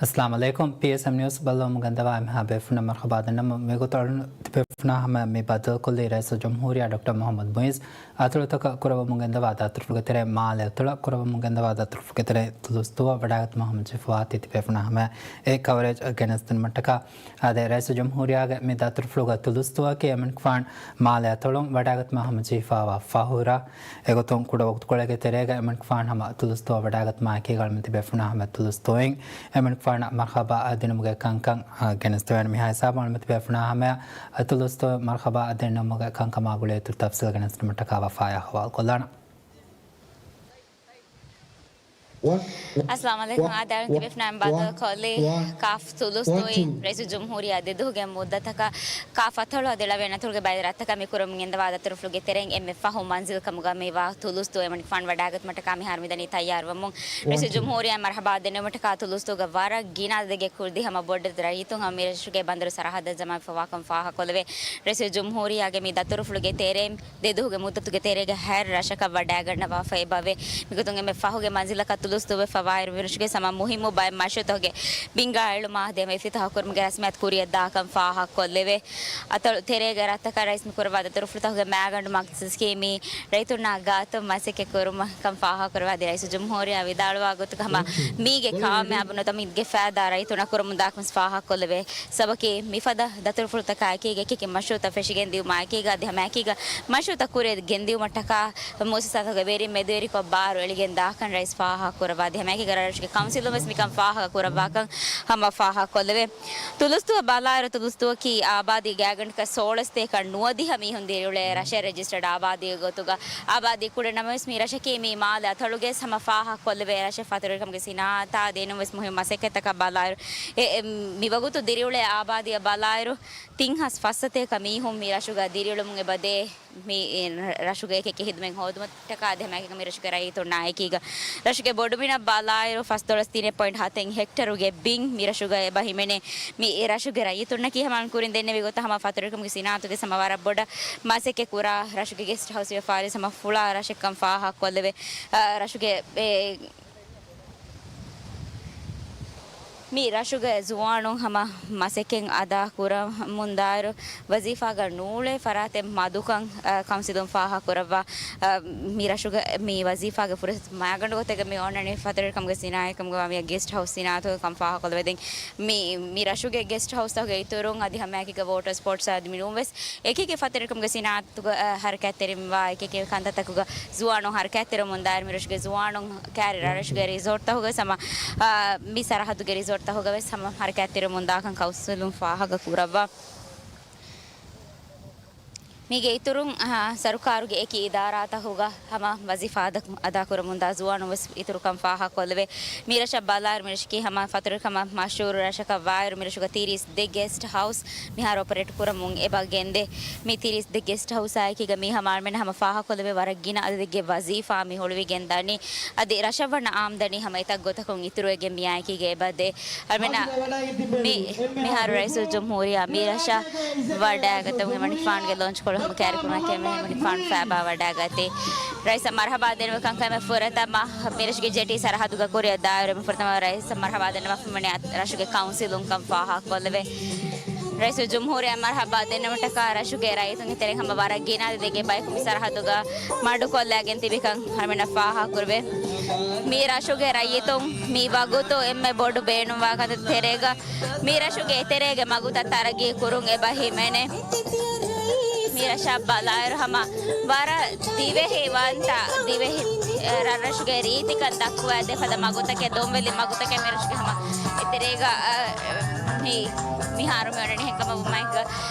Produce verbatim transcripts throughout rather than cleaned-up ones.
އައްސަލާމު ޢަލައިކުމް. ޕީއެސްއެމް ނިއުސް ބައްލަވަމުން ގެންދަވާ އެންމެހާ ބޭފުޅުންނަށް މަރުޙަބާ ދަންނަމުން، މިގޮތަށް އަޅުގަނޑު ތިބޭފުޅުންނާ ހަމަ މި ބައްދަލުކޮށްލީ ރައީސުލްޖުމްހޫރިއްޔާ ޑޮކްޓަރ މުޙައްމަދު މުޢިއްޒު އަތޮޅުތަކަށް ކުރައްވަމުން ގެންދަވާ ދަތުރުފުޅުގެ ތެރެއިން، މާލެ އަތޮޅަށް ކުރައްވަމުން ގެންދަވާ ދަތުރުފުޅުގެ ތެރެއިން ތުލުސްދުވަހަށް ވަޑާގަތުމަށް ހަމަޖެހިފަވާތީ ތިބޭފުޅުންނާ ހަމަ އެ ކަވަރޭޖް ގެނެސްދިނުމަށްޓަކާ. އާދެ، ރައީސުލްޖުމްހޫރިއްޔާގެ މި ދަތުރުފުޅުގެ ތުލުސްދުވަހަކީ އެމަނިކުފާނު މާލެ އަތޮޅުން ވަޑާގަތުމަށް ހަމަޖެހިފައިވާ ފަހުރަށް. އެގޮތުން ކުޑަ ވަގުތުކޮޅެއްގެ ތެރޭގަ އެމަނިކުފާނު ހަމަ ތުލުސްދުވަހަށް ވަޑާގަތުމާއެކީގަ އަޅުގަނޑު ތިބޭފުޅުންނާ ހަމަ ތުލުސްދުވަހު އެމަނިކުފާނަށް މަރުޙަބާ ދިނުމުގެ ކަންކަން، އާ، ގެނެސްދެވޭނެ. މިހާ ހިސާބުން އަޅުގަނޑު ތިބޭފުޅުންނާ ހަމަޔަށް ތުލުސްދުވަހު މަރުޙަބާ ދިނުމުގެ ކަންކަމާ ގުޅޭ އިތުރު ތަފްސީލް ގެނެސްދިނުމަށްޓަކާ ވަފާޔާ ހަވާލުކޮށްލާނަން. އައްސަލާމު ޢަލައިކުމް. އާދެ، އަޅުގަނޑު ތިބޭފުޅުންނާ ބައްދަލުކޮށްލީ ކާފް ތުލުސްދުވަހު ރައީސުލްޖުމްހޫރިއްޔާ ދެދުވަހުގެ މުއްދަތަކަށް ކާފް އަތޮޅު އަދި އަޅުގަނޑު އަތޮޅުގެ ބައެއް ރަށްތަކަށް މި ކުރަމުން ގެންދަވާ ދަތުރުފުޅުގެ ތެރެއިން އެންމެ ފަހު މަންޒިލް ކަމުގަ މިވާ ތުލުސްދުވަހު އެމަނިކުފާނު ވަޑާގަތުމަށްޓަކާ މިހާރު މިދަނީ ތައްޔާރުވަމުން. ރައީސުލްޖުމްހޫރިއްޔާ މަރުޙަބާ ދެންނެވުމަށްޓަކާ ތުލުސްދުވަހުގަ ވަރަށް ގިނަ އަދަދެއްގެ ކުރި ހަމަ ބޮޑެތި ރައްޔިތުން ހަމަ މި ރަށުގެ ބަނދަރު ސަރަހައްދަށް ޖަމާވެފަވާކަން ފާހަގަކޮށްލެވޭ. ރައީސުލްޖުމްހޫރިއްޔާގެ މި ދަތުރުފުޅުގެ ތެރެއިން ދެދުވަހުގެ މުއްދަތުގެ ތެރޭގަ ހަތް ރަށަކަށް ވަޑާގަންނަވާފަ އެބަވޭ. މިގޮތުން އެންމެ ފަހުގެ މަންޒިލަކަށް ތުލުސްދުވަހު ވެފަވާއިރު، މިރަށުގެ ހަމަ މުހިއްމު ބައެއް މަޝްރޫއުތަކުގެ ބިންގާ އެޅުމާ ހަމަ އިފްތިތާޙު ކުރުމުގެ ރަސްމިއްޔާތު ކުރިއަށް ދާކަން ފާހަގަކޮށްލެވޭ. އަތޮޅު ތެރޭގެ ރަށްތަކަށް ރައީސް މި ކުރައްވާ ދަތުރުފުޅުތަކުގެ މައިގަނޑު މަގްސަދަކީ މި ރައްޔިތުންނާ ގާތުން މަސައްކަތް ކުރުމަށް ކަން ފާހަގަކުރައްވާ ދިޔަ. ރައީސުލްޖުމްހޫރިއްޔާ ވިދާޅުވާ ގޮތުގަ ހަމަ މީގެ ކާމިޔާބު ނުވަތަ މީގެ ފައިދާ ރައްޔިތުންނަށް ކުރަމުން ދާކަން ފާހަގަކޮށްލެވޭ. ސަބަބަކީ މިފަދަ ދަތުރުފުޅުތަކާ އެކީގަ އެކި އެކި މަޝްރޫއުތައް ފެށިގެން ދިއުމާ އެކީގަ އަދި ހަމަ އެކީގަ މަޝްރޫއުތައް ކުރިއަށް ގެންދިއުމަށްޓަކާ މުއައްސަސާތަކުގެ ވެރިން މެދުވެރިކޮށް ބާރު އެޅިގެން ދާކަން ރައީސް ފާހަގަކުރައްވާ ދިޔަ. ހަމައެކީގަ ރަށުގެ ކައުންސިލުން ވެސް މިކަން ފާހަގަކުރައްވާކަން ހަމަ ފާހަގަކޮށްލެވޭ. ތުލުސްދުވަހު ބަލާއިރު ތުލުސްދުވަހަކީ އާބާދީ ގާތްގަނޑަކަށް ސޯޅަސް ތޭކަ ނުވަދިހަ މީހުން ދިރިއުޅޭ ރަށެއް ރެޖިސްޓަރޑް އާބާދީގެ ގޮތުގަ އާބާދީ ކުޑަ ނަމަވެސް މި ރަށަކީ މި މާލެ އަތޮޅުގެ ހަމަ ފާހަގަކޮށްލެވޭ ރަށެއް. ފަތުރުވެރިކަމުގެ ސިނާއަތާ ދިނުން ވެސް މުހިންމު މަސައްކަތްތަކަށް ބަލާއިރު، އެ، އެ، މިވަގުތު ދިރިއުޅޭ އާބާދީއަށް ބަލާއިރު، ތިން ހާސް ފަސް ސަތޭކަ މީހުން މި ރަށުގަ ދިރިއުޅެމުން އެބަދޭ. މި ރަށުގެ އެކި އެކި ހިދުމަތް ހޯދުމަށްޓަކާ އަދި ހަމައެކީގަ މި ރަށުގެ ރައްޔިތުންނާ އެކީގަ ރަށުގެ ބޮޑުމިނަށް ބަލާއިރު، ފަސްދޮޅަސް ތިނެއް ޕޮއިންޓް ހަތެއް ހެކްޓަރުގެ ބިން މި ރަށުގަ އެބަ ހިމެނޭ. މި ރަށުގެ ރައްޔިތުންނަކީ ހަމަ ކުރިން ދެންނެވި ގޮތަށް ހަމަ ފަތުރުވެރިކަމުގެ ސިނާއަތުގެ ހަމަ ވަރަށް ބޮޑަށް މަސައްކަތް ކުރާ ރަށުގެ ގެސްޓް ހައުސް ވިޔަފާރި ހަމަ ފުޅާ ރަށެއްކަން ފާހަގަކޮށްލެވޭ. އަ، ރަށުގެ އެ، މި ރަށުގެ ޒުވާނުން ހަމަ މަސައްކަތް އަދާ ކުރަމުންދާއިރު، ވަޒީފާގަ ނޫޅޭ ފަރާތެއް މަދުކަން، އަ، ކައުންސިލުން ފާހަގަކުރައްވާ. އަ، މި ރަށުގެ މި ވަޒީފާގެ ފުރުސަތު މައިގަނޑު ގޮތެއްގަ މި އޮންނަނީ ފަތުރުވެރިކަމުގެ ސިނާއަތް ކަމުގަ ވާ މި ގެސްޓް ހައުސް ސިނާއަތުގެ ކަން ފާހަގަކޮށްލެވޭ. ދެން މި، މި ރަށުގެ ގެސްޓް ހައުސްތަކުގެ އިތުރުން އަދި ހަމައެކީގަ ވޯޓަރ ސްޕޯޓްސް އަދި މި ނޫން ވެސް އެކި އެކި ފަތުރުވެރިކަމުގެ ސިނާއަތުގަ، އަ، ހަރަކާތްތެރިވާ އެކި އެކި ކަންތައްތަކުގަ ޒުވާނުން ހަރަކާތްތެރިވަމުންދާއިރު މި ރަށުގެ ޒުވާނުން ކައިރި ރަށުގެ ރިސޯޓްތަކުގަ ހަމަ، އާ، މި ސަރަހައްދުގެ ރިސޯޓްތަކުގަ ވެސް ހަމަ ހަރަކާތްތެރިވަމުންދާކަން ކައުންސިލުން ފާހަގަކުރައްވާ. މީގެ އިތުރުން، އާ، ސަރުކާރުގެ އެކި އިދާރާތަކުގަ ހަމަ ވަޒީފާ އަދާ، އަދާކުރަމުންދާ ޒުވާނުން ވެސް އިތުރުކަން ފާހަގަކޮށްލެވޭ. މި ރަށަށް ބަލާއިރު މި ރަށަކީ ހަމަ ފަތުރުވެރިކަމަށް މަޝްހޫރު ރަށަކަށް ވާއިރު މި ރަށުގަ ތިރީސް ދެ ގެސްޓް ހައުސް މިހާރު އޮޕަރޭޓް ކުރަމުން އެބަ ގެންދޭ. މި ތިރީސް ދެ ގެސްޓް ހައުސާއެކީގަ މީ ހަމަ އަޅުމެން ހަމަ ފާހަގަކޮށްލެވޭ ވަރަށް ގިނަ އަދަދެއްގެ ވަޒީފާ މި ހުޅުވިގެން ދަނީ. އަދި ރަށަށް ވަންނަ އާމްދަނީ ހަމަ އެތައް ގޮތަކުން އިތުރުވެގެން މިއާއެކީގަ އެބަދޭ. އަޅުމެންނަށް މި، މިހާރު ރައީސުލްޖުމްހޫރިއްޔާ މި ރަށަށް ވަޑައިގަތުމުގެ އެމަނިކުފާނުގެ ލޯންޗްކޮޅު ހަމަ ކައިރިކުރުމަކީ އެމަނިކުފާނު ފައިބާ ވަޑައިގަތީ. ރައީސަށް މަރުޙަބާ ދެންނެވި ކަންކަމެއް ފުރަތަމަ މި ރަށުގެ ޖެޓީ ސަރަހައްދުގަ ކުރިއަށް ދާއިރު އެންމެ ފުރަތަމަ ރައީސަށް މަރުޙަބާ ދެންނެވި މަނި ރަށުގެ ކައުންސިލުން ކަން ފާހަގަކޮށްލެވޭ. ރައީސުލްޖުމްހޫރިއްޔާ މަރުޙަބާ ދެންނެވުމަށްޓަކާ ރަށުގެ ރައްޔިތުންގެ ތެރެއިން ހަމަ ވަރަށް ގިނަ އަދަދެއްގެ ބަޔަކު މި ސަރަހައްދުގަ މަޑުކޮށްލައިގެން ތިބިކަން އަޅުމެންނަށް ފާހަގަކުރެވޭ. މި ރަށުގެ ރައްޔިތުން މި ވަގުތު އެންމެ ބޮޑު ބޭނުންވާ ކަންތައް ތެރޭގަ މި ރަށުގެ އެތެރޭގެ މަގުތައް ތަރައްގީ ކުރުން އެބަ ހިމެނޭ. މި ރަށަށް ބަލާއިރު ހަމަ ވަރަށް ދިވެހި ވަންތަ، ދިވެހި، އެ، ރަށްރަށުގެ ރީތިކަން ދައްކުވާ ދެ ފަދަ މަގުތަކެއް، ދޮންވެލި މަގުތަކެއް މި ރަށުގެ ހަމަ އެތެރޭގަ، އަ، މި، މިހާރު މި އޮންނަނީ. އެހެންކަމަށް ވުމާއެކީގަ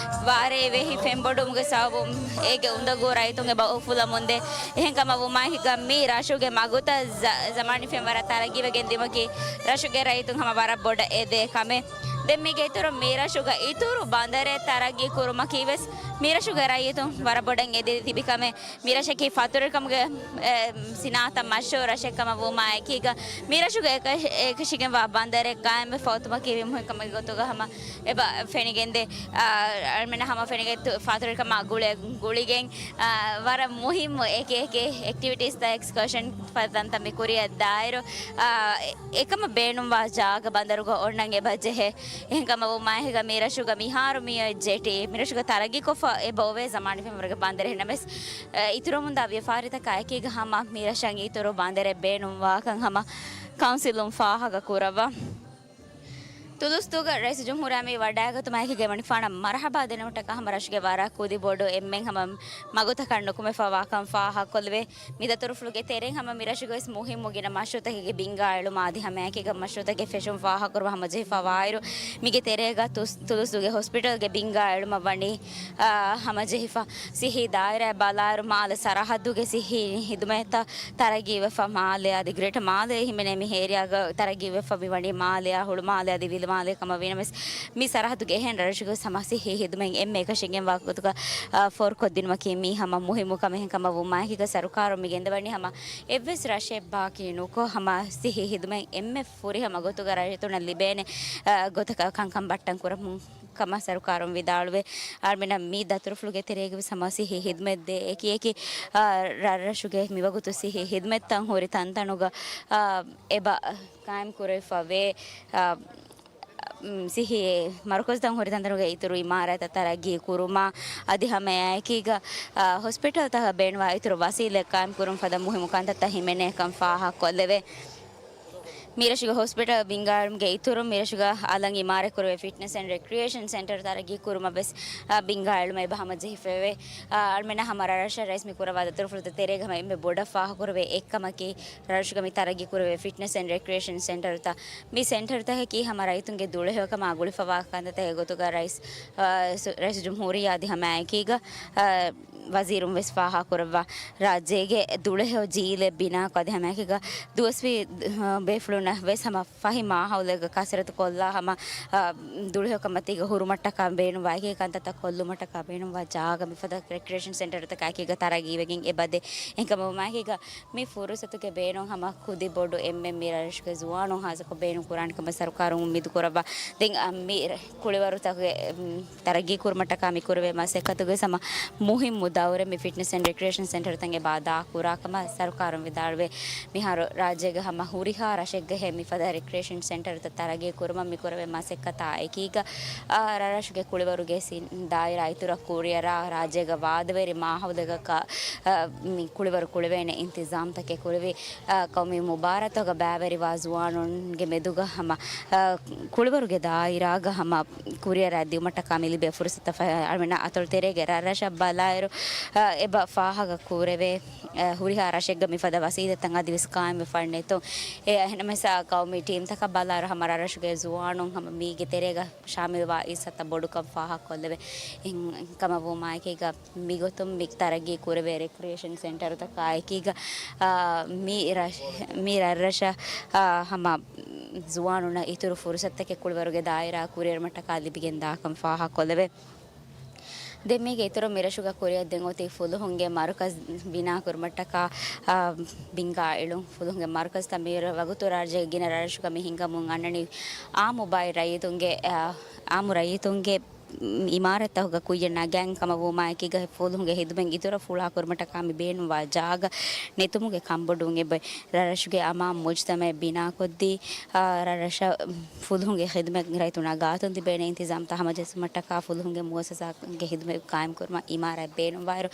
ވާރޭ ވެހި ފެންބޮޑުވުމުގެ ސަބަބުން އޭގެ އުނދަގޫ ރައްޔިތުން އެބަ އުފުލަމުންދޭ. އެހެންކަމަށް ވުމާއެކީގަ މި ރަށުގެ މަގުތައް ޒަ-، ޒަމާނީ ފެންވަރަށް ތަރައްގީވެގެން ދިއުމަކީ ރަށުގެ ރައްޔިތުން ހަމަ ވަރަށް ބޮޑަށް އެދޭ ކަމެއް. ދެން މީގެ އިތުރުން މިރަށުގަ އިތުރު ބަނދަރެއް ތަރައްގީ ކުރުމަކީ ވެސް މިރަށުގެ ރައްޔިތުން ވަރަށް ބޮޑަށް އެދި ތިބި ކަމެއް. މިރަށަކީ ފަތުރުވެރިކަމުގެ، އެ، ސިނާއަތަށް މަޝްހޫރު ރަށެއް ކަމަށް ވުމާ އެކީގަ، މިރަށުގެ އެކަށި، އެކަށިގެންވާ ބަނދަރެއް ގާއިމްވެފަ އޮތުމަކީ މުހިން ކަމެއް ގޮތުގަ ހަމަ އެބަ ފެނިގެންދޭ. އާ، އަޅުމެންނަށް ހަމަ ފެނިގެން ތު-، ފަތުރުވެރިކަމާ ގުޅެ-، ގުޅިގެން، އާ، ވަރަށް މުހިއްމު އެކި އެކި އެކްޓިވިޓީސްތައް، އެކްސްކަރޝަން ފަދަ ތަންތަން މި ކުރިއަށް ދާއިރު، އާ، އެ-، އެކަމަށް ބޭނުންވާ ޖާގަ ބަނދަރުގަ އޮންނަން އެބަ ޖެހޭ. އެހެންކަމަށް ވުމާއެކީގަ މިރަށުގަ މިހާރު މިއޮތް ޖެޓީ މިރަށުގަ ތަރައްގީކޮށްފަ އެބަ އޮވޭ ޒަމާން ފެންވަރުގެ ބަނދަރެއް. ނަމަވެސް، އަ، އިތުރަމުންދާ ވިޔަފާރިތަކާ އެކީގަ ހަމަ މިރަށަށް އިތުރު ބަނދަރެއް ބޭނުންވާކަން ހަމަ ކައުންސިލުން ފާހަގަ ކުރައްވާ. ތުލުސްދޫގަ ރައީސުލްޖުމްހޫރިއްޔާ މި ވަޑައިގަތުމާއެކީގަ އެމަނިކުފާނަށް މަރުޙަބާ ދެނެވުމަށްޓަކާ ހަމަ ރަށުގެ ވަރަށް ކުދި ބޮޑު އެންމެން ހަމަ މަގުތަކަށް ނުކުމެފަވާކަން ފާހަގަކޮށްލެވޭ. މި ދަތުރުފުޅުގެ ތެރެއިން ހަމަ މި ރަށުގަވެސް މުހިއްމު ގިނަ މަޝްރޫޢުތަކެއްގެ ބިންގާ އެޅުމާ އަދި ހަމައެކީގަ މަޝްރޫޢުތަކެއް ފެށުން ފާހަގަކުރުމަށް ހަމަޖެހިފަ ވާއިރު، މީގެ ތެރޭގަ ތުސް-، ތުލުސްދޫގެ ހޮސްޕިޓަލްގެ ބިންގާ އެޅުމަށް ވަނީ، އާ، ހަމަޖެހިފަ. ސިއްހީ ދާއިރާއާ ބަލާއިރު މާލެ ސަރަހައްދުގެ ސިއްހީ ހިދުމަތްތައް ތަރައްގީވެފަ، މާލެ އަދި ގްރޭޓަ މާލެ ހިމެނޭ މި އޭރިއާގަ ތަރައްގީވެފަ މި ވަނީ މާލެއާ ހުޅުމާލެ އަދި ވިލުމާލެ ކަމަށް ވީނަމަވެސް، މި ސަރަހައްދުގެ އެހެން ރަށުގެ ހަމަ ސިއްހީ ހިދުމަތް އެންމެ އެކަށީގެންވާ ގޮތުގަ، އާ، ފޯރުކޮށްދިނުމަކީ މީ ހަމަ މުހިއްމު ކަމެއް. ކަމަށް ވުމާއެކީގަ ސަރުކާރުން މި ގެންދަވަނީ ހަމަ އެއްވެސް ރަށެއް ބާކީ ނުކޮށް، ހަމަ ސިއްހީ ހިދުމަތް އެންމެ ފުރިހަމަ ގޮތުގަ ރައްޔިތުންނަށް ލިބޭނެ، އާ، ގޮތަކަށް ކަންކަން ބައްޓަން ކުރަމުން ކަމަށް ސަރުކާރުން ވިދާޅުވޭ. އަޅުމެންނަށް މި ދަތުރުފުޅުގެ ތެރޭގަވެސް ހަމަ ސިއްހީ ހިދުމަތް ދޭ އެކި އެކި، އާ، ރަށްރަށުގެ މިވަގުތު ސިއްހީ ހިދުމަތްތައް ހުރި ތަންތަނުގަ، އާ، އެބަ ޤާއިމް ކުރެވިފަ ވޭ. އާ، ސިއްހީ މަރުކަޒުތައް ހުރި ތަންތަނުގެ އިތުރު އިމާރާތްތައް ތަރައްގީ ކުރުމާ އަދި ހަމައެކީގަ، އާ، ހޮސްޕިޓަލްތަކަށް ބޭނުންވާ އިތުރު ވަސީލަތް ޤާއިމް ކުރުން ފަދަ މުހިއްމު ކަންތައްތައް ހިމެނޭކަން ފާހަގަކޮށްލެވޭ. މިރަށުގެ ހޮސްޕިޓަލް ބިންގާއެޅުމުގެ އިތުރުން މިރަށުގަ އަލަށް އިމާރާތްކުރެވޭ ފިޓްނަސް އެންޑް ރެކްރިއޭޝަން ސެންޓަރު ތަރައްގީ ކުރުމަށް ވެސް، އާ، ބިންގާ އެޅުމަށް އެބަ ހަމަޖެހިފައެވެ. އާ، އަޅުމެންނަށް ހަމަ ރަށްރަށަށް ރައީސް މި ކުރައްވާ ދަތުރުފުޅުތައް ތެރޭގަ ހަމަ އެންމެ ބޮޑަށް ފާހަގަކުރެވޭ އެއްކަމަކީ، ރަށުގަ މި ތަރައްގީ ކުރެވޭ ފިޓްނަސް އެންޑް ރެކްރިއޭޝަން ސެންޓަރުތައް. މި ސެންޓަރުތަކަކީ ހަމަ ރައްޔިތުންގެ ދުޅަހެޔޮކަމާ ގުޅިފަވާ ކަންތައްތަކެއް ގޮތުގަ ރައީސް، އާ، ސު-، ރައީސުލްޖުމްހޫރިއްޔާ އަދި ހަމައެކީގަ، އާ، ވަޒީރުން ވެސް ފާހަގަކުރައްވާ، ރާއްޖޭގެ ދުޅަހެޔޮ ޖީލެއް ބިނާކޮށް އަދި ހަމައެކީގަ ދުވަސްވީ، އާ، ބޭފުޅުންނަށް ވެސް ހަމަ ފަހި މާހައުލެއްގަ ކަސްރަތު ކޮށްލާ ހަމަ، އާ، ދުޅަހެޔޮކަމަށް ތިގަ ހުރުމަށްޓަކާ ބޭނުންވާ އެކި ކަންތައްތައް ކޮށްލުމަށްޓަކާ ބޭނުންވާ ޖާގަ މިފަދަ ރެކްރިއޭޝަން ސެންޓަރުތަކާއެކީގަ ތަރައްގީވެގެން އެބަދޭ. އެހެންކަމަށް ވުމާއެކީގަ މި ފުރުސަތުގެ ބޭނުން ހަމަ ކުދި ބޮޑު އެންމެން މި ރަށުގެ ޒުވާނުން ހާއްސަކޮށް ބޭނުން ކުރާނެ ކަމަށް ސަރުކާރުން އުއްމީދު ކުރައްވާ. ދެން، އަ، މި ރަ-، ކުޅިވަރުތަކުގެ، އުން، ތަރައްގީ ކުރުމަށްޓަކާ މި ކުރެވޭ މަސައްކަތުގެ ހަމަ މުހިއްމު ދައުރެއް މި ފިޓްނަސް އެންޑް ރެކްރިއޭޝަން ސެންޓަރުތައް އެބަ އަދާ ކުރާ ކަމަށް ސަރުކާރުން ވިދާޅުވޭ. މިހާރު ރާއްޖޭގެ ހަމަ ހުރިހާ ރަށެއްގަހޭ މިފަދަ ރެކްރިއޭޝަން ސެންޓަރުތައް ތަރައްގީ ކުރުމަށް މި ކުރެވޭ މަސައްކަތާ އެކީގަ، އާ، ރަށްރަށުގެ ކުޅިވަރުގެ ސި-، ދާއިރާ އިތުރަށް ކުރިއަރާ ރާއްޖޭގަ ވާދަވެރި މާހައުލެއްގަ، އާ، މި ކުޅިވަރު ކުޅެވޭނެ އިންތިޒާމްތަކެއް ކުރެވި، އާ، ޤައުމީ މުބާރާތުގަ ބައިވެރިވާ ޒުވާނުންގެ މެދުގަ ހަމަ، އާ، ކުޅިވަރުގެ ދާއިރާގަ ހަމަ ކުރިއަރާ ދިއުމަށްޓަކާ މި ލިބޭ ފުރުސަތަށް ފަހަ-، އަޅުމެންނަށް އަތޮޅު ތެރޭގެ ރަށްރަށަށް ބަލާއިރު، އާ، އެބަ ފާހަގަ ކުރެވޭ، އާ، ހުރިހާ ރަށެއްގަ މިފަދަ ވަސީލަތްތައް އަދިވެސް ޤާއިމްވެފަ ނެތުން. އެ އެހެންނަމަވެސް، އާ، ޤައުމީ ޓީމްތަކަށް ބަލާއިރު ހަމަ ރަށްރަށުގެ ޒުވާނުން ހަމަ މީގެ ތެރޭގަ ޝާމިލްވާ އިސް ހަތަ ބޮޑުކަން ފާހަގަކޮށްލެވޭ. އެހެން ކަމަށް ވުމާއެކީގަ މިގޮތުން މި ތަރައްގީ ކުރެވޭ ރެކްރިއޭޝަން ސެންޓަރުތަކާ އެކީގަ، އާ، މި ރަށް-، މި ރަށްރަށަށް، އާ، ހަމަ ޒުވާނުންނަށް އިތުރު ފުރުސަތުތަކެއް ކުޅިވަރުގެ ދާއިރާ ކުރިއެރުމަށްޓަކާ ލިބިގެން ދާކަން ފާހަގަކޮށްލެވޭ. ދެން މީގެ އިތުރުން މިރަށުގަ ކުރިއަށް ދެން އޮތީ ފުލުހުންގެ މަރުކަޒު ބިނާކުރުމަށްޓަކާ، އާ، ބިންގާ އެޅުން. ފުލުހުންގެ މަރުކަޒުތައް މި ވަގުތު ރާއްޖޭގެ ގިނަ ރަށްރަށުގަ މި ހިނގަމުން އަންނަނީ އާއްމު ބައި ރައްޔިތުންގެ، އާ، އާއްމު ރައްޔިތުންގެ އިމާރާތްތަކުގަ ކުއްޔަށް ނަގާން ކަމަށް ވުމާއެކީގަ ފުލުހުންގެ ހިދުމަތް އިތުރަށް ފުޅާކުރުމަށްޓަކާ މި ބޭނުންވާ ޖާގަ ނެތުމުގެ ކަންބޮޑުވުން އެބަ ރަށްރަށުގެ އަމާން މުޖްތަމައެއް ބިނާކޮށްދީ، އާ، ރަށްރަށަށް ފުލުހުންގެ ޚިދުމަތް ރައްޔިތުންނާ ގާތުން ލިބޭނެ އިންތިޒާމްތައް ހަމަޖެއްސުމަށްޓަކާ ފުލުހުންގެ މުއައްސަސާގެ ޚިދުމަތް ޤާއިމްކުރުމަށް އިމާރާތް ބޭނުންވާއިރު،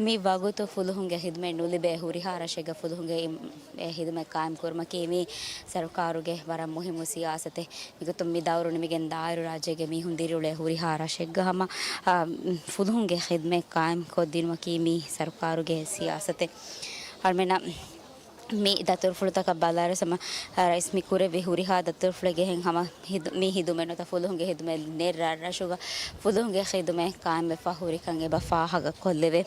މި ވަގުތު ފުލުހުންގެ ޚިދުމަތް ނުލިބޭ ހުރިހާ ރަށެއްގަ ފުލުހުންގެ އިމް-، އެ ޚިދުމަތް ޤާއިމްކުރުމަކީ މީ ސަރުކާރުގެ ވަރަށް މުހިއްމު ސިޔާސަތެއް. މިގޮތުން މި ދައުރު ނިމިގެން ދާއިރު ރާއްޖޭގެ މީހުން ދިރިއުޅޭ ހުރިހާ ރަށެއްގަ ހަމަ، އާ، ފުލުހުންގެ ޚިދުމަތް ޤާއިމްކޮށްދިނުމަކީ މީ ސަރުކާރުގެ ސިޔާސަތެއް. އަޅުމެންނަށް މި ދަތުރުފުޅުތަކަށް ބަލާއިރު ހަމަ، އާ، ރައީސް މި ކުރެއްވި ހުރިހާ ދަތުރުފުޅެއްގެ ހެން ހަމަ ހިދު-، މި ހިދުމަތް ނުވަތަ ފުލުހުންގެ ހިދުމަތް ނެތް ރަށްރަށުގަ ފުލުހުންގެ ޚިދުމަތް ޤާއިމްވެފަ ހުރިކަން އެބަ ފާހަގަކޮށްލެވޭ.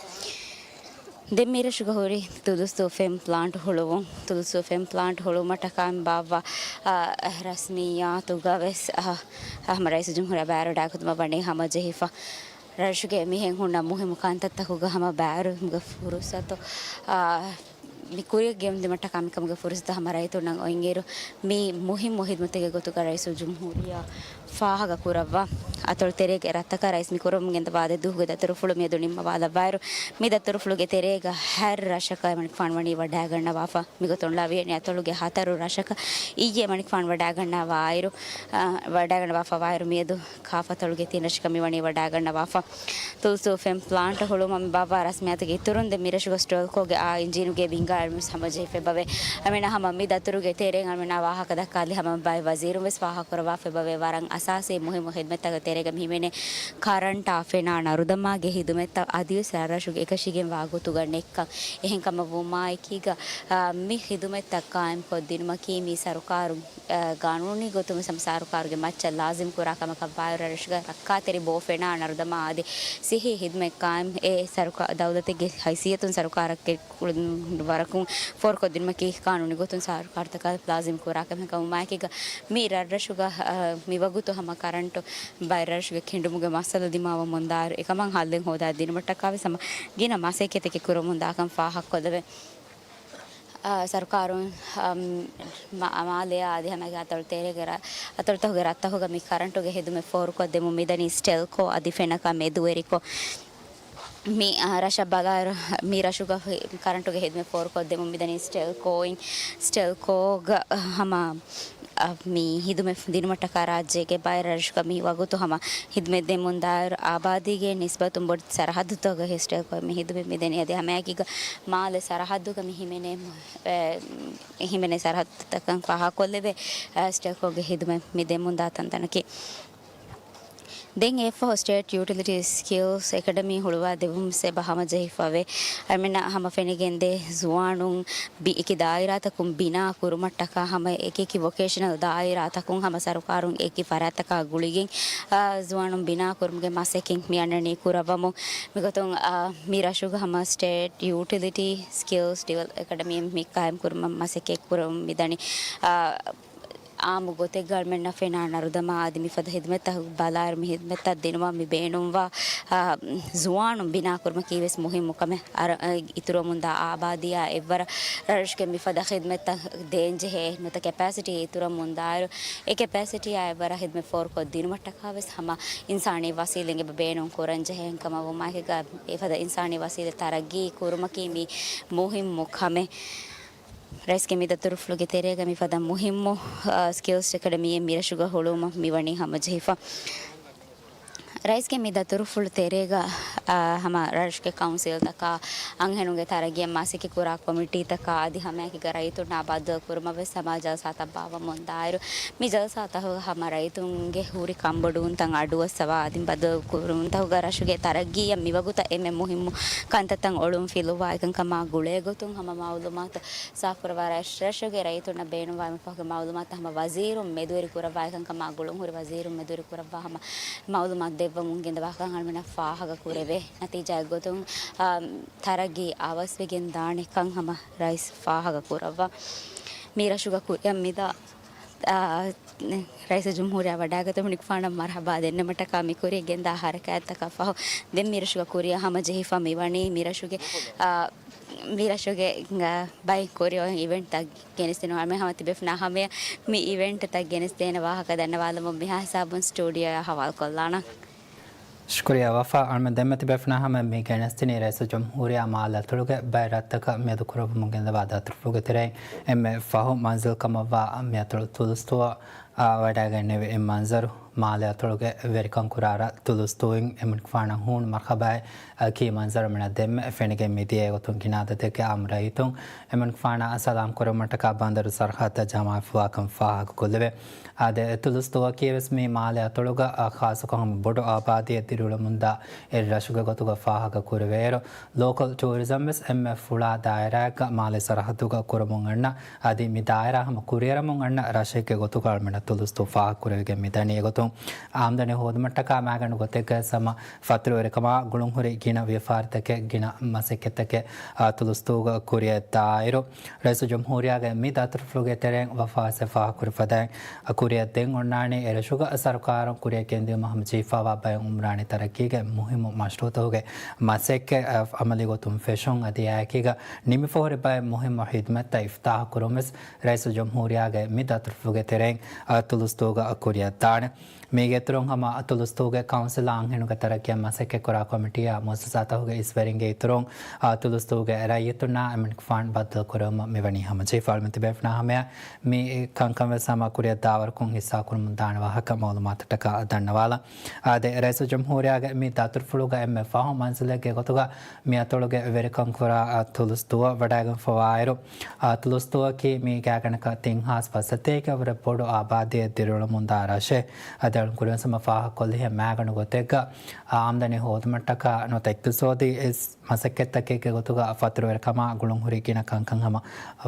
ދެން މިރަށުގަ ހުރި ތުލުސްތޫފެން ޕްލާންޓް ހުޅުވުން، ތުލުސްތޫފެން ޕްލާންޓް ހުޅުވުމަށްޓަކާ ބާއްވާ، އަ، ރަސްމިއްޔާތުގަ ވެސް، އަ، ހަމަ ރައީސުލްޖުމްހޫރިއްޔާ ބައިވެރިވެވަޑައިގަތުމަށް ވަނީ ހަމަޖެހިފަ. ރަށުގެ މިހެން ހުންނަ މުހިއްމު ކަންތައްތަކުގަ ހަމަ ބައިވެރިވުމުގެ ފުރުސަތު، އާ، މި ކުރިއަށް ގެންދިއުމަށްޓަކާ މިކަމުގެ ފުރުސަތު ހަމަ ރައްޔިތުންނަށް އޮތްއިރު، މި މުހިއްމު ހިދުމަތެއްގެ ގޮތުގަ ރައީސުލްޖުމްހޫރިއްޔާ ފާހަގަ ކުރައްވާ. އަތޮޅު ތެރޭގެ ރަށްތަކަށް ރައީސް މި ކުރަމުން ގެންދަވާ ދެ ދުވަހުގެ ދަތުރުފުޅު މިއަދު ނިންމަވާލައްވާއިރު، މި ދަތުރުފުޅުގެ ތެރޭގަ ހަތް ރަށަކަށް އެމަނިކުފާނު ވަނީ ވަޑައިގަންނަވާފަ. މިގޮތުން ޅަވިޔަނި އަތޮޅުގެ ހަތަރު ރަށަކަށް އިއްޔެ އެމަނިކުފާނު ވަޑައިގަންނަވާއިރު، އަ، ވަޑައިގަންނަވާފަވާއިރު މިއަދު ކާފަތޮޅުގެ ތިން ރަށަކަށް މިވަނީ ވަޑައިގަންނަވާފަ. ތުލުސްތޫފެން ޕްލާންޓް ހުޅުވުމަށް މި ބާއްވާ ރަސްމިއްޔާތުގެ އިތުރުން ދެން މިރަށުގަ ސްޓެލްކޯގެ އާ އިންޖީނުގެ ބިންގާ އެޅުމަށް ހަމަޖެހިފައިބަވޭ. އަމިނާ ހަމަ މި ދަތުރުގެ ތެރެއިން އަމިނާ ވާހަކަ ދައްކާލި ހަމަ ބައެއް ވަޒީރުން ވެސް ފާހަގަކުރައްވާފައިބަވޭ. ވަރަށް އަސާސީ މުހިއްމު ހިދުމަތްތަކުގެ ތެރޭގަ މި ހިމެނޭ ކަރަންޓާ ފެނާ ނަރުދަމާގެ ހިދުމަތްތައް އަދިވެސް ރަށްރަށުގެ އެކަށީގެންވާ ގޮތުގަ ނެއްކަން. އެހެންކަމަށް ވުމާއެކީގަ، އާ، މި ހިދުމަތްތައް ޤާއިމްކޮށްދިނުމަކީ މި ސަރުކާރުން އަ، ގާނޫނީ ގޮތުން ވެސް ހަމަ ސަރުކާރުގެ މައްޗަށް ލާޒިމް ކުރާ ކަމަކަށް ވާއިރު، ރަށުގަ ރައްކާތެރި ބޯ ފެނާ ނަރުދަމާ އަދި ސިއްހީ ހިދުމަތް ޤާއިމް އެ ސަރުކާ-، ދައުލަތެއްގެ ހައިސިއްޔަތުން ސަރުކާރަށް ވަރަކުން ފޯރުކޮށްދިނުމަކީ ޤާނޫނީ ގޮތުން ސަރުކާރުތަކަށް ލާޒިމް ކުރާ ކަމެއް ކަމުމާއެކީގަ، މި ރަށްރަށުގަ، އަ، މިވަގުތު ހަމަ ކަރަންޓު ބައެއް ރަށުގެ ކެނޑުމުގެ މައްސަލަ ދިމާވަމުންދާއިރު، އެކަމަށް ހައްލެއް ހޯދާ ދިނުމަށްޓަކާ ވެސް ހަމަ ގިނަ މަސައްކަތެއް ކުރަމުންދާކަން ފާހަގަކޮށްލެވޭ. އާ، ސަރުކާރުން، އަމް، މާ-، މާލެއާ އަދި ހަމައެކަނި އަތޮޅު ތެރޭގެ ރަ-، އަތޮޅުތަކުގެ ރަށްތަކުގަ މި ކަރަންޓުގެ ހިދުމަތް ފޯރުކޮށްދެމުން މިދަނީ ސްޓެލްކޯ އަދި ފެނަކާ މެދުވެރިކޮށް. މި، އާ، ރަށަށް ބަލާއިރު، މި ރަށުގަ ހި-، ކަރަންޓުގެ ހިދުމަތް ފޯރުކޮށްދެމުން މިދަނީ ސްޓެލްކޯއިން، ސްޓެލްކޯގަ ހަމަ އަ، މި ހިދުމަތް ދިނުމަށްޓަކާ ރާއްޖޭގެ ބައެއް ރަށްރަށުގަ މި ވަގުތު ހަމަ ހިދުމަތް ދެމުން ދާއިރު އާބާދީގެ ނިސްބަތުން ބޮޑު ސަރަހައްދުތަކުގަ ހިސްޓަކޮށް މި ހިދުމަތް މިދެނީ. އަދި ހަމައެކީގަ މާލެ ސަރަހައްދުގަ މި ހިމެނޭ، އެ، ހިމެނޭ ސަރަހައްދުތަކަށް ފާހަގަކޮށްލެވޭ، އެ، ސްޓެލްކޯގެ ހިދުމަތް މި ދެމުންދާ ތަންތަނަކީ. ދެން އެއަށްފަހު ސްޓޭޓް ޔޫޓިލިޓީ ސްކިލްސް އެކަޑަމީ ހުޅުވާ ދެވުމަށް އެބަ ހަމަޖެހިފަވޭ. އަމިނަ ހަމަ ފެނިގެންދޭ ޒުވާނުން ބި-، އެކި ދާއިރާތަކުން ބިނާ ކުރުމަށްޓަކާ ހަމަ އެކި ވޮކޭޝަނަލް ދާއިރާތަކުން ހަމަ ސަރުކާރުން އެކި ފަރާތްތަކާ ގުޅިގެން، އާ، ޒުވާނުން ބިނާ ކުރުމުގެ މަސައްކަތް މި އަންނަނީ ކުރައްވަމުން. މިގޮތުން، އާ، މި ރަށުގަ ހަމަ ސްޓޭޓް ޔޫޓިލިޓީ ސްކިލްސް ޑިވެލޮޕް އެކަޑަމީ މި ޤާއިމް ކުރުމަށް މަސައްކަތް ކުރަމުން މިދަނީ. އާ، އާއްމު ގޮތެއްގަ އަޅުމެންނަށް ފެނާ ނަރުދަމާ އަދި މިފަދަ ހިދުމަތްތައް ބަލާއިރު، މި ހިދުމަތްތައް ދިނުމަށް މި ބޭނުންވާ، އާ، ޒުވާނުން ބިނާކުރުމަކީ ވެސް މުހިއްމު ކަމެއް. އަރަ-، އަ، އިތުރުވަމުންދާ އާބާދީއާ އެއްވަރަށް ރަށުގެ މިފަދަ ޚިދުމަތްތައް ދޭންޖެހޭ ނުވަތަ ކެޕޭސިޓީ އިތުރުވަމުންދާއިރު، އެ ކެޕޭސިޓީއާ އެއްވަރަށް ހިދުމަތް ފޯރުކޮށްދިނުމަށްޓަކާ ވެސް ހަމަ އިންސާނީ ވަސީލަތް އެބަ ބޭނުން ކުރަންޖެހޭ. އެހެންކަމަށް ވުމާއެކީގަ އެފަދަ އިންސާނީ ވަސީލަތް ތަރައްގީ ކުރުމަކީ މި މުހިއްމު ކަމެއް. ރައީސްގެ މި ދަތުރުފުޅުގެ ތެރޭގަ މިފަދަ މުހިއްމު، އާ، ސްކިލްސް އެކަޑަމީއެއް މިރަށުގަ ހުޅުވުމަށް މިވަނީ ހަމަޖެހިފަ. ރައީސްގެ މި ދަތުރުފުޅު ތެރޭގަ، އާ، ހަމަ ރަށުގެ ކައުންސިލްތަކާ، އަންހެނުންގެ ތަރައްގީއަށް މަސައްކަތް ކުރާ ކޮމިޓީތަކާ އަދި ހަމައެކީގަ ރައްޔިތުންނާ ބައްދަލު ކުރުމަށް ވެސް ހަމަ ޖަލްސާތައް ބާއްވަމުން ދާއިރު، މި ޖަލްސާތަކުގަ ހަމަ ރައްޔިތުންގެ ހުރި ކަންބޮޑުވުންތައް އަޑުއައްސަވާ އަދި ބައްދަލު ކުރުންތަކުގަ ރަށުގެ ތަރައްގީއަށް މިވަގުތަށް އެންމެ މުހިއްމު ކަންތައްތައް އޮޅުން ފިލުވާ އެކަންކަމާ ގުޅޭގޮތުން ހަމަ މައުލޫމާތު ސާފުކުރައްވާ ރަށް-، ރަށުގެ ރައްޔިތުންނަށް ބޭނުންވާ އެންމެ ފަހުގެ މައުލޫމާތު ހަމަ ވަޒީރުން މެދުވެރި ކުރައްވާ އެކަންކަމާ ގުޅުން ހުރި ވަޒީރުން މެދުވެރި ކުރައްވާ ހަމަ މައުލޫމާތު ދެއްވަމުން ގެންދަވާކަން އަޅުމެންނަށް ފާހަގަ ކުރެވޭ. ނަތީޖާއެއްގޮތުން، އާ، ތަރައްގީ އަވަސްވެގެން ދާނެކަން ހަމަ ރައީސް ފާހަގަ ކުރައްވާ. މި ރަށުގަ ކުރިއަށް މިދާ، އާ، ރައީސުލްޖުމްހޫރިއްޔާ ވަޑައިގަތުމުން އިރުފާނަށް މަރުޙަބާ ދެންނެވުމަށްޓަކާ މި ކުރިއަށް ގެންދާ ޙަރަކާތްތަކަށް ފަހު، ދެން މި ރަށުގަ ކުރިއަށް ހަމަޖެހިފަ މިވަނީ މި ރަށުގެ، އާ، މި ރަށުގެ، އާ، ބައެއް ކުރިއޮތް އިވެންޓްތައް ގެނެސްދިނުމަށް ހަމަ ތިބޭފުޅުންނާ ހަމަޔަށް މި އިވެންޓްތައް ގެނެސްދޭނެ ވާހަކަ ދަންނަވާލަމުން މިހާ ހިސާބުން ސްޓޫޑިއޯއާ ހަވާލުކޮށްލާނަން. ޝުކުރިއްޔާ ވަފާ. އަޅުމެން ދެންމެ ތިބޭފުޅުންނާ ހަމަ މި ގެނެސްދިނީ ރައީސުލްޖުމްހޫރިއްޔާ މާލެ އަތޮޅުގެ ބައެއް ރަށްތަކަށް މިއަދު ކުރައްވަމުން ގެންދަވާ ދަތުރުފުޅުގެ ތެރެއިން އެންމެ ފަހު މަންޒިލް ކަމަށްވާ މި އަތޮޅު ތުލުސްތޫއަށް، އާ، ވަޑައިގެންނެވި އެ މަންޒަރު މާލެ އަތޮޅުގެ ވެރިކަން ކުރާ ރަށް ތުލުސްތޫއިން އެމަނިކުފާނަށް ހޫނު މަރުޙަބާއެއް އަކީ މަންޒަރު އަޅުމެންނަށް ދެންމެ ފެނިގެން މިދިޔަ އެގޮތުން ގިނަ އަދަދެއްގެ އާއްމު ރައްޔިތުން އެމަނިކުފާނާ ސަލާމް ކުރުމަށްޓަކާ ބަނދަރު ސަރަޙައްދަށް ޖަމާވެފައިވާކަން ފާހަގަކޮށްލެވޭ. އާދެ، އެ ތުލުސްތޫއަކީ ވެސް މި މާލެ އަތޮޅުގަ، އާ، ޚާއްޞަކޮށް ހަމަ ބޮޑު އާބާދީއެއް ދިރިއުޅެމުންދާ އެއް ރަށުގެ ގޮތުގަ ފާހަގަ ކުރެވޭއިރު، ލޯކަލް ޓޫރިޒަމް ވެސް އެންމެ ފުޅާ ދާއިރާއެއްގަ މާލެ ސަރަޙައްދުގަ ކުރަމުން އަންނަ، އަދި މި ދާއިރާ ހަމަ ކުރިއަރަމުން އަންނަ ރަށެއްގެ ގޮތުގަ އަޅުމެންނަށް ތުލުސްތޫ ފާހަގަ ކުރެވިގެން މިދަނީ. އެގޮތުން އާމްދަނީ ހޯދުމަށްޓަކާ މާގަނޑު ގޮތެއްގައި ހަމަ ފަތުރުވެރިކަމާ ގުޅުންހުރި ގިނަ ވިޔަފާރިތަކެއް، ގިނަ މަސައްކަތްތަކެއް، އާ، ތުލުސްތޫގަ ކުރިއަށް ދާއިރު، ރައީސުލް ޖުމްހޫރިއްޔާގެ މި ދަތުރުފުޅުގެ ތެރެއިން ވަފާވެސް ފާހަގަކުރި ފަދައިން، އަ، ކުރިއަށް ދެން އޮންނާނީ އެރަށުގަ ސަރުކާރުން ކުރިއަށް ގެންދިޔުމަށް ހަމަޖެހިފައިވާ ބައެއް އުމްރާނީ ތަރައްގީގެ މުހިއްމު މަޝްރޫއުތަކުގެ މަސައްކަތް، އަ، އަމަލީ ގޮތުން ފެށުން، އަދި އެއާއެކީގަ ނިމިފަހުރި ބައެއް މުހިއްމު ހިދުމަތްތައް އިފްތާޙު ކުރުން ވެސް ރައީސުލް ޖުމްހޫރިއްޔާގެ މި ދަތުރުފުޅުގެ ތެރެއިން، އަ، ތުލުސްތޫގަ ކުރިއަށްދާނެ. މީގެ އިތުރުން ހަމަ ތުލުސްތޫގެ ކައުންސިލާ އަންހެނުންގެ ތަރައްގީއަށް މަސައްކަތްކުރާ ކޮމިޓީއާ މުއައްސަސާތަކުގެ އިސްވެރިންގެ އިތުރުން، އާ، ތުލުސްތޫގެ ރައްޔިތުންނާ އެމަނިކުފާނު ބައްދަލުކުރެވުމަށް މިވަނީ ހަމަޖެހިފައިވަމުން ތިބޭފުޅުންނާ ހަމަޔަށް މި ކަންކަން ވެސް ހަމަ ކުރިއަށްދާވަރަކުން ހިއްސާކުރަމުން ދާނެ ވާހަކަ މައުލޫމާތަށްޓަކާ ދަންނަވާލަން. އާދެ، ރައީސުލް ޖުމްހޫރިއްޔާގެ މި ދަތުރުފުޅުގަ އެންމެ ފަހު މަންޒިލެއްގެ ގޮތުގަ މި އަތޮޅުގެ ވެރިކަން ކުރާ، އާ، ތުލުސްދުވަ ވަޑައިގެންފަވާއިރު، އާ، ތުލުސްދުވަކީ މީގާގަނޑަކަށް ތިން ހާސް ފަސްސަތޭކަ ވުރެ ބޮޑު އާބާދީއެއް ދިރިއުޅެމުންދާ ރަށެއް. އަދި އަޅުން ކުރިން ހަމަ ފާހަގަކޮށްލިހެން މާގަނޑު ގޮތެއްގަ، އާ، އާމްދަނީ ހޯދުމަށްޓަކާ ނުވަތަ އިޤްތިޞާދީ އިސް މަސައްކަތްތަކެއްގެ ގޮތުގަ ފަތުރުވެރިކަމާ ގުޅުންހުރި ގިނަ ކަންކަން ހަމަ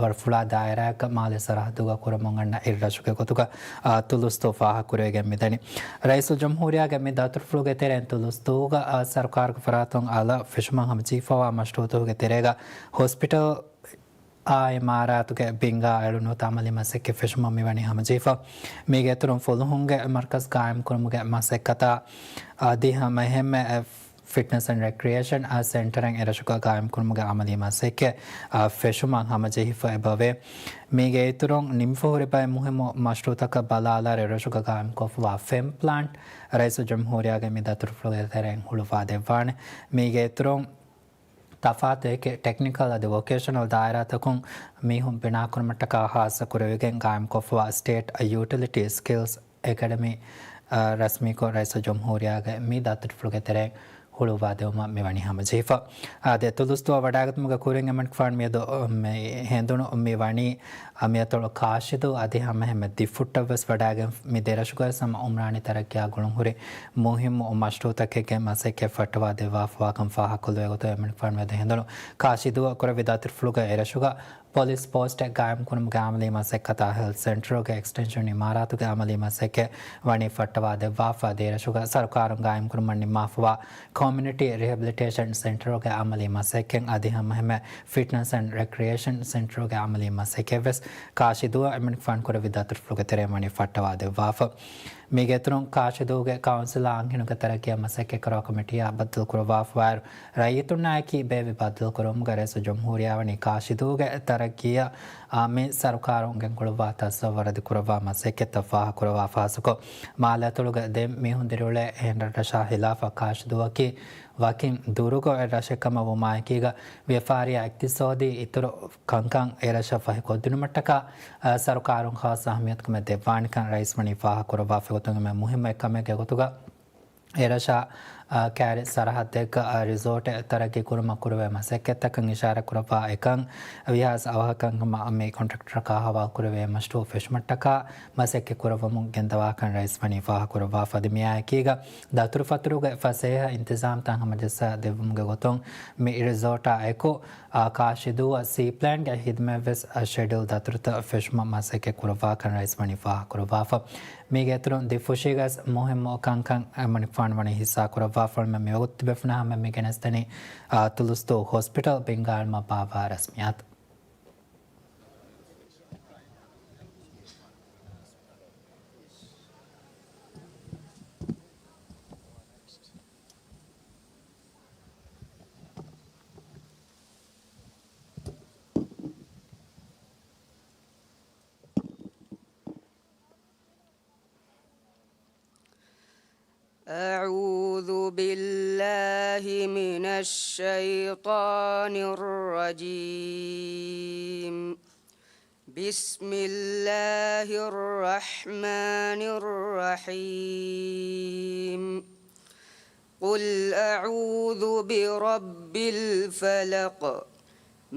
ވަރުފުޅާ ދާއިރާއެއްގަ މާލެ ސަރަހައްދުގަ ކުރަމުން އަންނަ އިރުރަށުގެ ގޮތުގަ، އާ، ތުލުސްދުވަ ފާހަގަކުރެވިގެން މިދަނީ. ރައީސުލް ޖުމްހޫރިއްޔާގެ މި ދަތުރުފުޅުގެ ތެރެއިން ތުލުސްދުވަ، އާ، ސަރުކާރުގެ ފަރާތުން އަލަށް ފެށުމަށް ހަމަޖެހިފައިވާ މަޝްރޫއުތަކުގެ ތެރޭގަ ހޮސްޕިޓަލް އާ އިމާރާތުގެ ބިންގާ އެޅުނު ތަމަލި މަސައްކަތް ފެށުމަށް މިވަނީ ހަމަޖެހިފަ. މީގެ އިތުރުން ފުލުހުންގެ މަރްކަޒް ގާއިމްކުރުމުގެ މަސައްކަތާ އަދި ހަމައެހެންމެ ފިޓްނަސް އެންޑް ރެކްރިއޭޝަން ސެންޓަރެއް އެރަށުގަ ގާއިމްކުރުމުގެ އަމަލީ މަސައްކަތް ފެށުމަށް ހަމަޖެހިފަ އެބަވޭ. މީގެ އިތުރުން ނިމިފަހުރި ބައެއް މުހިއްމު މަޝްރޫއުތަކަށް ބަލާލާ އެރަށުގަ ގާއިމްކޮށްފަވާ ފެން ޕްލާންޓް ރައީސުލް ޖުމްހޫރިއްޔާގެ މި ދަތުރުފުޅުގެ ތެރެއިން ހުޅުވާދެއްވާނެ. މީގެ އިތުރުން ތަފާތު އެކި ޓެކްނިކަލް އަދި ވޮކޭޝަނަލް ދާއިރާތަކުން މީހުން ބިނާކުރުމަށްޓަކާ ހާއްސަ ކުރެވިގެން ގާއިމްކޮށްފަވާ ސްޓޭޓް ޔޫޓިލިޓީ ސްކިލްސް އެކަޑަމީ، އަ، ރަސްމީކޮށް ރައީސުލް ޖުމްހޫރިއްޔާގެ މި ދަތުރުފުޅުގެ ތެރެއިން ހުޅުވާދެވުމަށް މިވަނީ ހަމަޖެހިފަ. އާދެ، ތުލުސްދުވަ ވަޑައިގަތުމުގެ ކުރިން އެމަނިކުފާނު މިއަދު މި ހެނދުނު މި ވަނީ އަ، މިއަތޮޅު ކާށިދޫ އަދި ހަމައެހެންމެ ދިފުއްޓަށްވެސް ވަޑައިގެން މި ދެރަށުގައި ހަމަ އުމްރާނީ ތަރައްގީއާ ގުޅުންހުރި މުހިއްމު މަޝްރޫއުތަކެއްގެ މަސައްކަތް ފައްޓަވާ ދެއްވާފަވާކަން ފާހަގަކޮށްލެވޭ ގޮތުގައި އެމަނިކުފާނު މިއަދު ހެނދުނު ކާށިދޫއަށް ކުރެއްވި ދަތުރުފުޅުގައި އެރަށުގަ ޕޮލިސް ޕޯސްޓެއް ގާއިމްކުރުމުގެ އަމަލީ މަސައްކަތާ ހެލްތް ސެންޓަރުގެ އެކްސްޓެންޝަން އިމާރާތުގެ އަމަލީ މަސައްކަތް ވަނީ ފައްޓަވާ ދެއްވާފަ. ދެރަށުގަ ސަރުކާރުން ގާއިމްކުރުމަށް ނިންމާފަވާ ކޮމިއުނިޓީ ރިހެބިލިޓޭޝަން ސެންޓަރުގެ އަމަލީ މަސައްކަތް އަދި ހަމައެހެންމެ ފިޓްނަސް އެންޑް ރެކްރިއޭޝަން ސެންޓަރުގެ އަމަލީ މަސައްކަތްވެސް ކާށިދޫއަށް އެމަނިކުފާނު ކުރެއްވި ދަތުރުފުޅުގެ ތެރެއިން ވަނީ ފައްޓަވާ ދެއްވާފަ. މީގެ އިތުރުން ކާށިދޫގެ ކައުންސިލާ އަންހެނުންގެ ތަރައްގީއަށް މަސައްކަތްކުރާ ކޮމިޓީއާ ބައްދަލުކުރައްވާފަވާއިރު، ރައްޔިތުންނާއެކީ ބޭއްވި ބައްދަލުކުރުވުމުގަ ރައީސުލް ޖުމްހޫރިއްޔާ ވަނީ ކާށިދޫގެ ތަރައްގީއަށް އާ، މި ސަރުކާރުން ގެންގުޅުއްވާ ތަސައްވަރު ވަރަދި ކުރައްވާ މަސައްކަތްތައް ފާހަގަކުރައްވާ ފަހަތަކު، މާލެ އަތޮޅުގެ ދެން މީހުން ދިރިއުޅޭ އެހެން ރަށްރަށާ ހިލާފަށް ކާށިދޫއަކީ ވަކިން ދުރުގަ ރަށެއް ކަމަށް ވުމާއެކީގަ، ވިޔަފާރިއާ އިޤްތިޞާދީ އިތުރު ކަންކަން އެރަށަށް ފަހިކޮށްދިނުމަށްޓަކާ، އަ، ސަރުކާރުން ޚާއްޞަ އަހައްމިޔަތުކަމެއް ދެއްވާނެކަން ރައީސް ވަނީ ފާހަގަކުރައްވާފަ. އެގޮތުން އެންމެ މުހިއްމު އެއްކަމެއްގެ ގޮތުގަ، އެރަށާ، އާ، ކާރި ސަރަހައްދެއްގަ، އާ، ރިސޯޓެއް ތަރައްގީ ކުރުމަށް ކުރެވޭ މަސައްކަތްތަކަށް އިޝާރާތް ކުރައްވާ އެކަން، ވީހާވެސް އަވަހަކަށް ހަމަ މި ކޮންޓްރެކްޓަރަކާ ހަވާލު ކުރެވޭ މަޝްރޫއު ފެށުމަށްޓަކާ މަސައްކަތް ކުރައްވަމުން ގެންދަވާކަން ރައީސް ވަނީ ފާހަގަކުރައްވާފަ. އަދި މިއާއެކީގަ ދަތުރުފަތުރުގެ ފަސޭހަ އިންތިޒާމްތައް ހަމަޖައްސާ ދެއްވުމުގެ ގޮތުން މި ރިސޯޓާ އެކު، އާ، ކާށިދޫއަށް ސީ ޕްލޭންގެ ހިދުމަތްވެސް، އާ، ޝެޑިއުލް ދަތުރުތައް ފެށުމަށް މަސައްކަތް ކުރައްވާކަން ރައީސް ވަނީ ފާހަގަކުރައްވާފަ. މީގެ އިތުރުން ދިފުށީގަސް މުހިއްމު ކަންކަން އެމަނިކުފާނު ވަނީ ހިއްސާކުރައްވާފަ. މިވަގުތު ތިބޭފުޅުންނާ ހަމަ މި ގެނެސްދެނީ، އާ، ތުލުސްދޫ ހޮސްޕިޓަލް ބިންގާއިމަށް ބާއްވާ ރަސްމިއްޔާތު. أعوذ بالله من الشيطان الرجيم. بسم الله الرحمن الرحيم. قل أعوذ برب الفلق.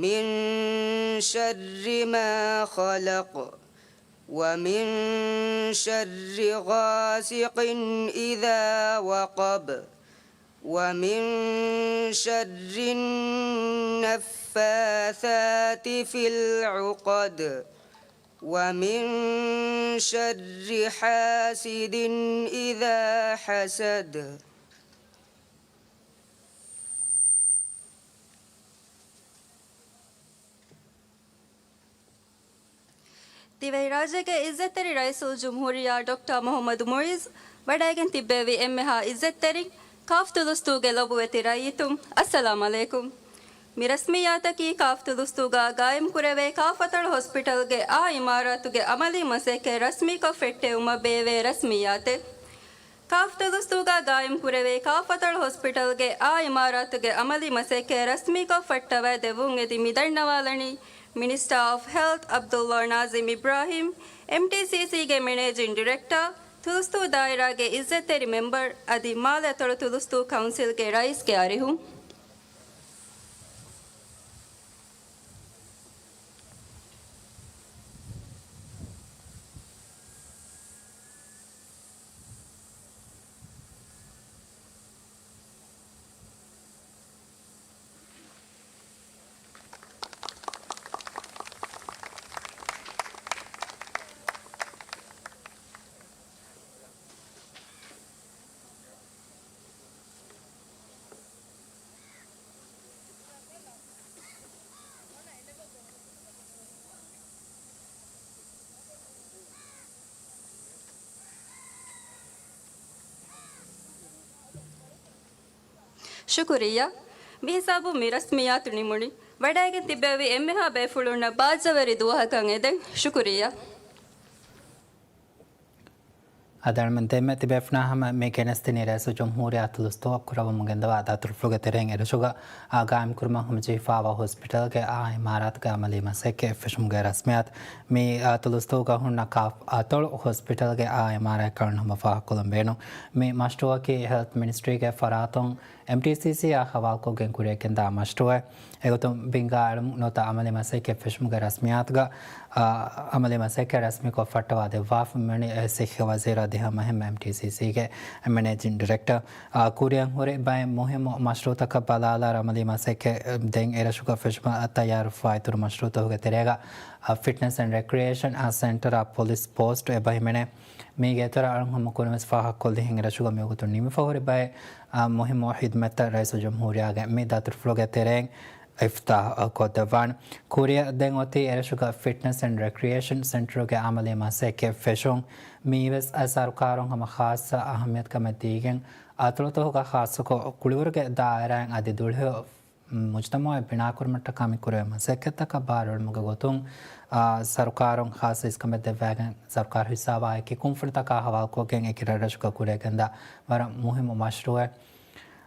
من شر ما خلق. ومن شر غاسق إذا وقب. ومن شر النفاثات في العقد. ومن شر حاسد إذا حسد. ދިވެހިރާއްޖޭގެ އިއްޒަތްތެރި ރައީސުލްޖުމްހޫރިއްޔާ ޑޮކްޓަރ މުޙައްމަދު މުޢިއްޒު ވަޑައިގެން ތިއްބެވި އެންމެހާ އިއްޒަތްތެރިން، ކާފް ދުލުސްތޫގެ ލޮބުވެތި ރައްޔިތުން، އައްސަލާމް ޢަލައިކުމް. މި ރަސްމިއްޔާތަކީ ކާފް ދުލުސްތޫގަ ގާއިމްކުރެވޭ ކާފް އަތޮޅު ހޮސްޕިޓަލްގެ އާ އިމާރާތުގެ ޢަމަލީ މަސައްކަތް ރަސްމީކޮށް ފެއްޓެވުމަށް ބޭއްވޭ ރަސްމިއްޔާތެއް. ކާފް ދުލުސްތޫގަ ގާއިމްކުރެވޭ ކާފް އަތޮޅު ހޮސްޕިޓަލްގެ އާ އިމާރާތުގެ ޢަމަލީ މަސައްކަތް ރަސްމީކޮށް ފައްޓަވައިދެއްވުން އެދި މި ދަންނަވާލަނީ މިނިސްޓާ އޮފް ހެލްތް ޢަބްދުﷲ ނާޒިމް އިބްރާހީމް، އެމްޓީސީސީގެ މެނޭޖިން ޑިރެކްޓަރ، ދުލުސްތޫ ދާއިރާގެ އިއްޒަތްތެރި މެމްބަރު އަދި މާލެ އަތޮޅު ދުލުސްތޫ ކައުންސިލްގެ ރައީސްގެ އަރިހުން. ޝުކުރިއްޔާ. މި ހިސާބުން މި ރަސްމިއްޔާތު ނިމުނީ. ވަޑައިގެން ތިއްބެވި އެންމެހާ ބޭފުޅުންނަށް ބާއްޖަވެރި ދުވަހަކަށް އެދެން. ޝުކުރިއްޔާ. އަދި އަޅުމެން ދެންމެ ތިބޭފުޅުންނާ ހަމަ މި ގެނެސްދިނީ ރައީސުލްޖުމްހޫރިއްޔާ ދުލުސްތޫއަށް ކުރައްވަމުން ގެންދަވާ ދަތުރުފުޅުގެ ތެރެއިން އެރަށުގަ އާ ގާއިމްކުރުމަށް ހަމަޖެހިފައިވާ ހޮސްޕިޓަލްގެ އާ އިމާރާތުގެ އަމަލީ މަސައްކަތް އެއްފެށުމުގެ ރަސްމިއްޔާތު. މި އާ ދުލުސްތޫގަ ހުންނަ ކާފް އަތޮޅު ހޮސްޕިޓަލްގެ އާ އިމާރާތް ކަން ހަމަ ފާހަގަކޮށްލަން ބޭނުން. މި މަޝްރޫއަކީ ހެލްތް މިނިސްޓްރީގެ ފަރާތުން އެމްޓީސީސީއާ ހަވާލުކޮށްގެން ކުރިއަށްގެންދާ މަޝްރޫއެއް. އެގޮތުން ބިންގާ އެޅުމުން ނުވަތަ އަމަލީ މަސައްކަތް އެއްފެށުމުގެ ރަސްމިއްޔާތުގަ، އާ، އަމަލީ މަސައްކަތް ރަސްމީކޮށް ފައްޓަވާ ދެއްވާފަ މިވަނީ އެ ސިއްހަ ވަޒީރު އަދި ހަމައެހެންމެ އެމްޓީސީސީގެ މެނޭޖިން ޑިރެކްޓަރ. އާ، ކުރިއަށް ހުރި ބައެއް މުހިއްމު މަޝްރޫއުތަކަށް ބަލާލާ އަމަލީ މަސައްކަތް ދެން އެރަށުގަ ފެށުމަށް ތައްޔާރުވެފައި އިތުރު މަޝްރޫއުތަކުގެ ތެރޭގަ، އާ، ފިޓްނަސް އެންޑް ރެކްރިއޭޝަން އާ ސެންޓަރ އާ ޕޮލިސް ޕޯސްޓް އެބަހިމެނޭ. މީގެ އިތުރަށް އަޅުން ހަމަ ކުރިންވެސް ފާހަގަކޮށްލިހެން އެރަށުގަ މިވަގުތު ނިމިފަ ހުރި ބައެއް، އާ، މުހިއްމު ހިދުމަތްތައް ރައީސުލްޖުމްހޫރިއްޔާގެ މި ދަތުރުފުޅުގެ ތެރެއިން އިފްތިތާޙް ކޮށްދެއްވާނެ. ކުރިއަށް ދެން އޮތީ އެރަށުގަ ފިޓްނަސް އެންޑް ރެކްރިއޭޝަން ސެންޓަރުގެ އަމަލީ މަސައްކަތް ފެށުން. މީވެސް އަ، ސަރުކާރުން ހަމަ ޚާއްޞަ އަހައްމިޔަތުކަމެއް ދީގެން، އަތޮޅުތަކުގަ ޚާއްޞަކޮށް ކުޅިވަރުގެ ދާއިރާއިން އަދި ދުޅަހެޔޮ މުޖްތަމަޢެއް ބިނާކުރުމަށްޓަކާ މި ކުރެވޭ މަސައްކަތްތަކަށް ބާރުއެޅުމުގެ ގޮތުން، އާ، ސަރުކާރުން ޚާއްޞަ އިސްކަމެއް ދެއްވައިގެން، ސަރުކާރު ހިއްސާވާ އެކި ކުންފުނިތަކާ ހަވާލުކޮށްގެން އެކި ރަށްރަށުގަ ކުރިއަށްގެންދާ ވަރަށް މުހިއްމު މަޝްރޫއެއް.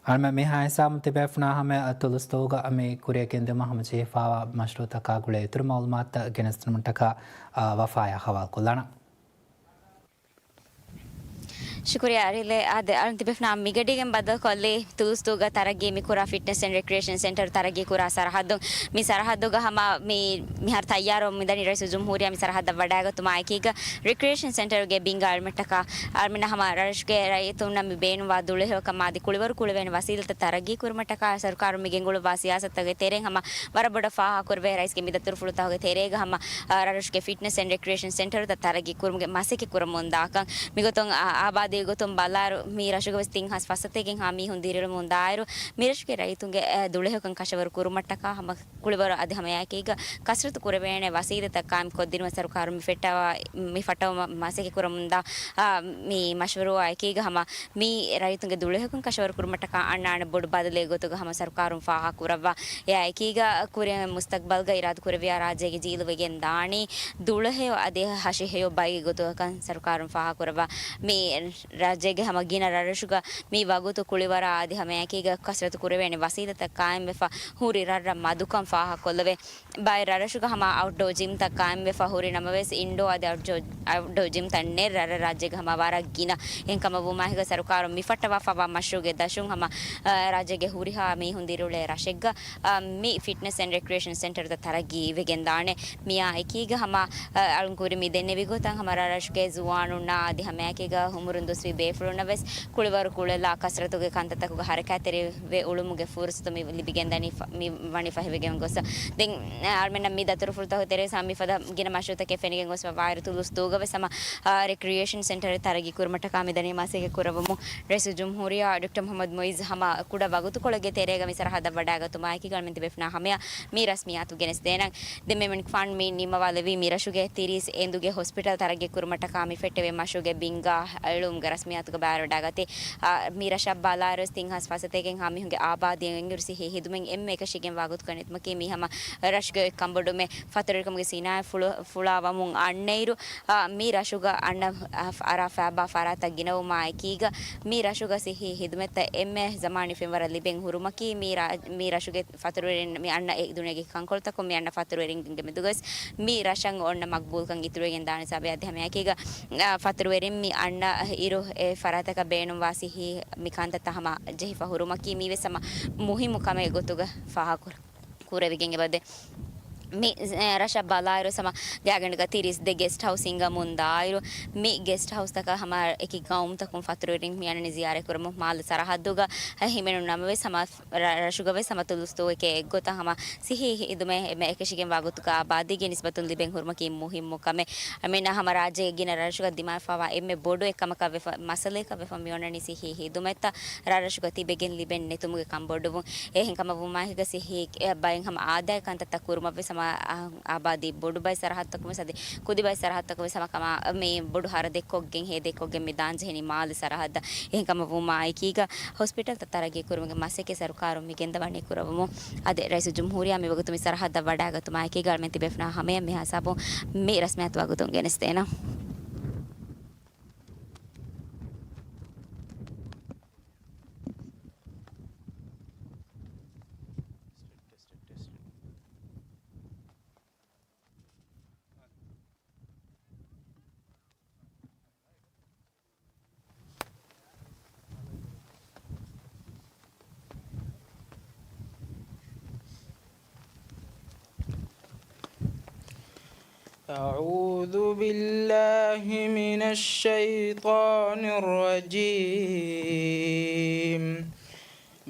އަޅުމެން މިހާ ހިސާބުން ތިބޭފުޅުންނާ ހަމަ ދުލުސްތޫގަ މި ކުރިއަށް ގެންދިއުމަށް ހަމަޖެހިފައިވާ މަޝްރޫއުތަކާ ގުޅޭ އިތުރު މަޢުލޫމާތުތައް ގެނެސްދިނުމަށްޓަކާ، އާ، ވަފާއާ ހަވާލުކޮށްލާނަން. ޝުކުރިއްޔާ އަރިލެ. އާދެ، އަޅުން ތިބޭފުނާ މިގަޑީގެން ބައްދަލުކޮށްލީ ދުލުސްތޫގަ ތަރައްގީ މި ކުރާ ފިޓްނަސް އެންޑް ރެކްރިއޭޝަން ސެންޓަރު ތަރައްގީ ކުރާ ސަރަހައްދުން. މި ސަރަހައްދުގަ ހަމަ މި މިހާރު ތައްޔާރުވަމުން މިދަނީ ރައީސުލްޖުމްހޫރިއްޔާ މި ސަރަހައްދަށް ވަޑައިގަތުމާ އެކީގަ ރެކްރިއޭޝަން ސެންޓަރުގެ ބިންގާ އެޅުމަށްޓަކާ އަޅުމެންނަށް ހަމަ ރަށުގެ ރައްޔިތުންނަށް މި ބޭނުންވާ ދުޅަހެޔޮކަމާ އަދި ކުޅިވަރު ކުޅެވޭނެ ވަސީލަތްތައް ތަރައްގީ ކުރުމަށްޓަކާ ސަރުކާރުން މި ގެންގުޅުއްވާ ސިޔާސަތުގެ ތެރެއިން ހަމަ ވަރަށް ބޮޑަށް ފާހަގަކުރެވޭ ރައީސްގެ މި ދަތުރުފުޅުތަކުގެ ތެރޭގަ ހަމަ، އާ، ރަށުގެ ފިޓްނަސް އެންޑް ރެކްރިއޭޝަން ސެންޓަރުތައް ތަރައްގީ ކުރުމުގެ މަސައްކަތް ކުރަމުންދާކަން. މިގޮތުން އާ، އާބާދީ ގޮތުން ބަލާއިރު، މި ރަށުގަވެސް ތިން ހާސް ފަސް ސަތޭކައިންހާ މީހުން ދިރިއުޅެމުން ދާއިރު، މި ރަށުގެ ރައްޔިތުންގެ، އެ، ދުޅަހެޔޮކަން ކަށަވަރު ކުރުމަށްޓަކާ ހަމަ ކުޅިވަރު އަދި ހަމައެކީގަ ކަސްރަތު ކުރެވޭނެ ވަސީލަތްތައް ޤާއިމް ކޮށްދިނުމަށް ސަރުކާރުން މި ފެއްޓަވާ، މި ފައްޓަވުމަށް މަސައްކަތް ކުރަމުންދާ، އާ، މި މަޝްވަރުއާ އެކީގަ ހަމަ މި ރައްޔިތުންގެ ދުޅަހެޔޮކަން ކަށަވަރު ކުރުމަށްޓަކާ އަންނާނެ ބޮޑު ބަދަލެއް ގޮތުގަ ހަމަ ސަރުކާރުން ފާހަގަ ކުރައްވާ. އެއާ އެކީގަ ކުރިން މުސްތަޤްބަލްގަ އިރާދަ ކުރެވިޔާ ރާއްޖޭގެ ޖީލު ވެގެން ދާނީ ދުޅަހެޔޮ އަދި ހަށި ހެޔޮ ބައެއްގެ ގޮތުގަކަން ސަރުކާރުން ފާހަގަ ކުރައްވާ. މި ރާއްޖޭގެ ހަމަ ގިނަ ރަށްރަށުގަ މި ވަގުތު ކުޅިވަރާ އަދި ހަމައެކީގަ ކަސްރަތު ކުރެވޭނެ ވަސީލަތްތައް ޤާއިމްވެފަ ހުރި ރަށްރަށް މަދުކަން ފާހަގަކޮށްލެވޭ. ބައެއް ރަށްރަށުގަ ހަމަ އައުޓްޑޯ ޖިމްތައް ޤާއިމްވެފަ ހުރި ނަމަވެސް، އިންޑޯ އަދި އައުޓްޑޯ، އައުޓްޑޯ ޖިމްތައް ނެތް ރަށްރަށް ރާއްޖޭގަ ހަމަ ވަރަށް ގިނަ. އެހެންކަމަށްވުމާހިގަ ސަރުކާރުން މި ފައްޓަވާފައިވާ މަޝްރޫޢުގެ ދަށުން ހަމަ، އަ، ރާއްޖޭގެ ހުރިހާ މީހުން ދިރިއުޅޭ ރަށެއްގަ، އަ، މި ފިޓްނަސް އެންޑް ރެކްރިއޭޝަން ސެންޓަރުތައް ތަރައްގީ ވެގެންދާނެ. މިއާ އެކީގަ ހަމަ، އަ، އަޅުން ކުރިން މި ދެންނެވި ގޮތަށް ހަމަ ރަށްރަށުގެ ޒުވާނުންނާ އަދި ހަމައެކީގަ އުމުރުން ދުސްވި ބޭފުޅުންނަށް ވެސް ކުޅިވަރު ކުޅެލާ ކަސްރަތުގެ ކަންތައްތަކުގަ ހަރަކާތްތެރިވެ އުޅުމުގެ ފުރުސަތު މި ލިބިގެންދަނީ ފަ-، މި ވަނީ ފަހިވެގެން ގޮސް. ދެން އަޅުމެންނަށް މި ދަތުރުފުޅުތަކުގެ ތެރޭ ހަމަ މިފަދަ ގިނަ މަޝްރޫޢުތަކެއް ފެނިގެން ގޮސްފަ ވާއިރު، ތުލުސްދޫގަ ވެސް ހަމަ، އާ، ރެކްރިއޭޝަން ސެންޓަރެއް ތަރައްގީ ކުރުމަށްޓަކާ މިދަނީ މަސައްކަތް ކުރައްވަމުން ރައީސުލްޖުމްހޫރިއްޔާ ޑޮކްޓަރ މުޙައްމަދު މުޢިއްޒު ހަމަ ކުޑަ ވަގުތުކޮޅެއްގެ ތެރޭގަ މި ސަރަހައްދަށް ވަޑައިގަތުމާއެކީގަ އަޅުމެން ތިބޭފުޅުންނާ ހަމަޔަށް މި ރަސްމިއްޔާތު ގެނެސްދޭނަން. ދެން މި ފަންޑް މި ނިންމަވާލެވީ މި ރަށުގެ ތިރީސް އެނދުގެ ހޮސްޕިޓަލް ތަރައްގީ ކުރުމަށްޓަކާ މި ފެއްޓެވޭ މަޝްރޫޢުގެ ބިންގާ އެޅުމުގެ ރަސްމިއްޔާތުގަ ބައިވެރިވެވަޑައިގަތީ. އާ، މި ރަށަށް ބަލާއިރު ވެސް ތިން ހާސް ފަސް ސަތޭކައިން ހާމީހުންގެ އާބާދީ އެންގިރު ސިއްހީ ހިދުމަތް އެންމެ އެކަށީގެންވާ ގޮތަކަށް ނެތުމަކީ މީ ހަމަ ރަށުގެ އޮތް ކަންބޮޑުވުމެއް. ފަތުރުވެރިކަމުގެ ސިނާއަތް ފުޅު-، ފުޅާވަމުން އަންނައިރު، އާ، މި ރަށުގަ އަންނަ، އާ، އަރާ ފައިބާ ފަރާތަށް ގިނަވުމާ އެކީގަ، މި ރަށުގަ ސިއްހީ ހިދުމަތްތައް އެންމެ ޒަމާނީ ފެންވަރަށް ލިބެން ހުރުމަކީ މި ރާ-، މި ރަށުގެ ފަތުރުވެރިން މި އަންނަ އެ ދުނިޔޭގެ ކަންކޮޅުތަކުން މި އަންނަ ފަތުރުވެރިންގެ މެދުގަސް މި ރަށަށް އޮންނަ މަގްބޫލްކަން އިތުރުވެގެން ދާނެ ސާބިޔާ ދެހަމެ އެކީގަ، އާ، ފަތުރުވެރިން މި އަންނަ އިރު އެ ފަރާތަކަށް ބޭނުންވާ ސިއްހީ މި ކަންތައްތައް ހަމަ ޖެހިފަ ހުރުމަކީ މީވެސް ހަމަ މުހިއްމު ކަމެއް ގޮތުގަ ފާހަގަ ކުރެވިގެން އެބަދޭ. މި، އެ، ރަށަށް ބަލާއިރު ހަމަ ގާތްގަނޑަކަށް ތިރީސް ދެ ގެސްޓް ހައުސް ހިންގަމުން ދާއިރު، މި ގެސްޓް ހައުސްތަކަށް ހަމަ އެކި ގައުމުތަކުން ފަތުރުވެރިން މި އަންނަނީ ޒިޔާރަތް ކުރަމުން މާލެ ސަރަހައްދުގަ ހިމެނުނު ނަމަވެސް ހަމަ ރަށުގަ ވެސް ހަމަ ތުލުސްދޫ އެކޭ އެއްގޮތަށް ހަމަ ސިއްހީ ހިދުމަތް އެންމެ އެކަށީގެންވާ ގޮތަކަށް އާބާދީގެ ނިސްބަތުން ލިބެން ހުރުމަކީ މުހިއްމު ކަމެއް. އަމިއްލަ ހަމަ ރާއްޖޭގެ ގިނަ ރަށުގަ ދިމާވެފަވާ އެންމެ ބޮޑު އެއްކަމަކަށް ވެފަ، މައްސަލައަކަށް ވެފަ މިއޮންނަނީ ސިއްހީ ހިދުމަތްތައް ރާ ރަށުގަ ތިބެގެން ލިބެން ނެތުމުގެ ކަންބޮޑުވުން. އެހެންކަމަށް ވުމާއެކީގަ ސިއްހީ ބައެއް ހަމަ އާދައިގެ ކަންތައްތައް ކުރުމަށްވެސް ހަމަ އާ، އާބާދީ ބޮޑު ބައެއް ސަރަހައްދުތަކުން ވެސް އަދި ކުދި ބައެއް ސަރަހައްދުތަކުން ވެސް ހަމަ ކަމަށް މި ބޮޑު ހަރަދެއްކޮށްގެން ހޭދައެއްކޮށްގެން މި ދާން ޖެހެނީ މާލެ ސަރަހައްދަށް. އެހެންކަމަށް ވުމާއެކީގަ ހޮސްޕިޓަލްތައް ތަރައްގީ ކުރުމުގެ މަސައްކަތް ސަރުކާރުން މި ގެންދަވަނީ ކުރައްވަމުން. އަދި ރައީސުލްޖުމްހޫރިއްޔާ މިވަގުތު މި ސަރަހައްދަށް ވަޑައިގަތުމާއެކީގަ އަޅުމެން ތިބޭފުޅުންނާ ހަމަޔަށް މިހާ ހިސާބުން މި ރަސްމިއްޔާތު ވަގުތުން ގެނެސްދޭނަން. أعوذ بالله من الشيطان الرجيم.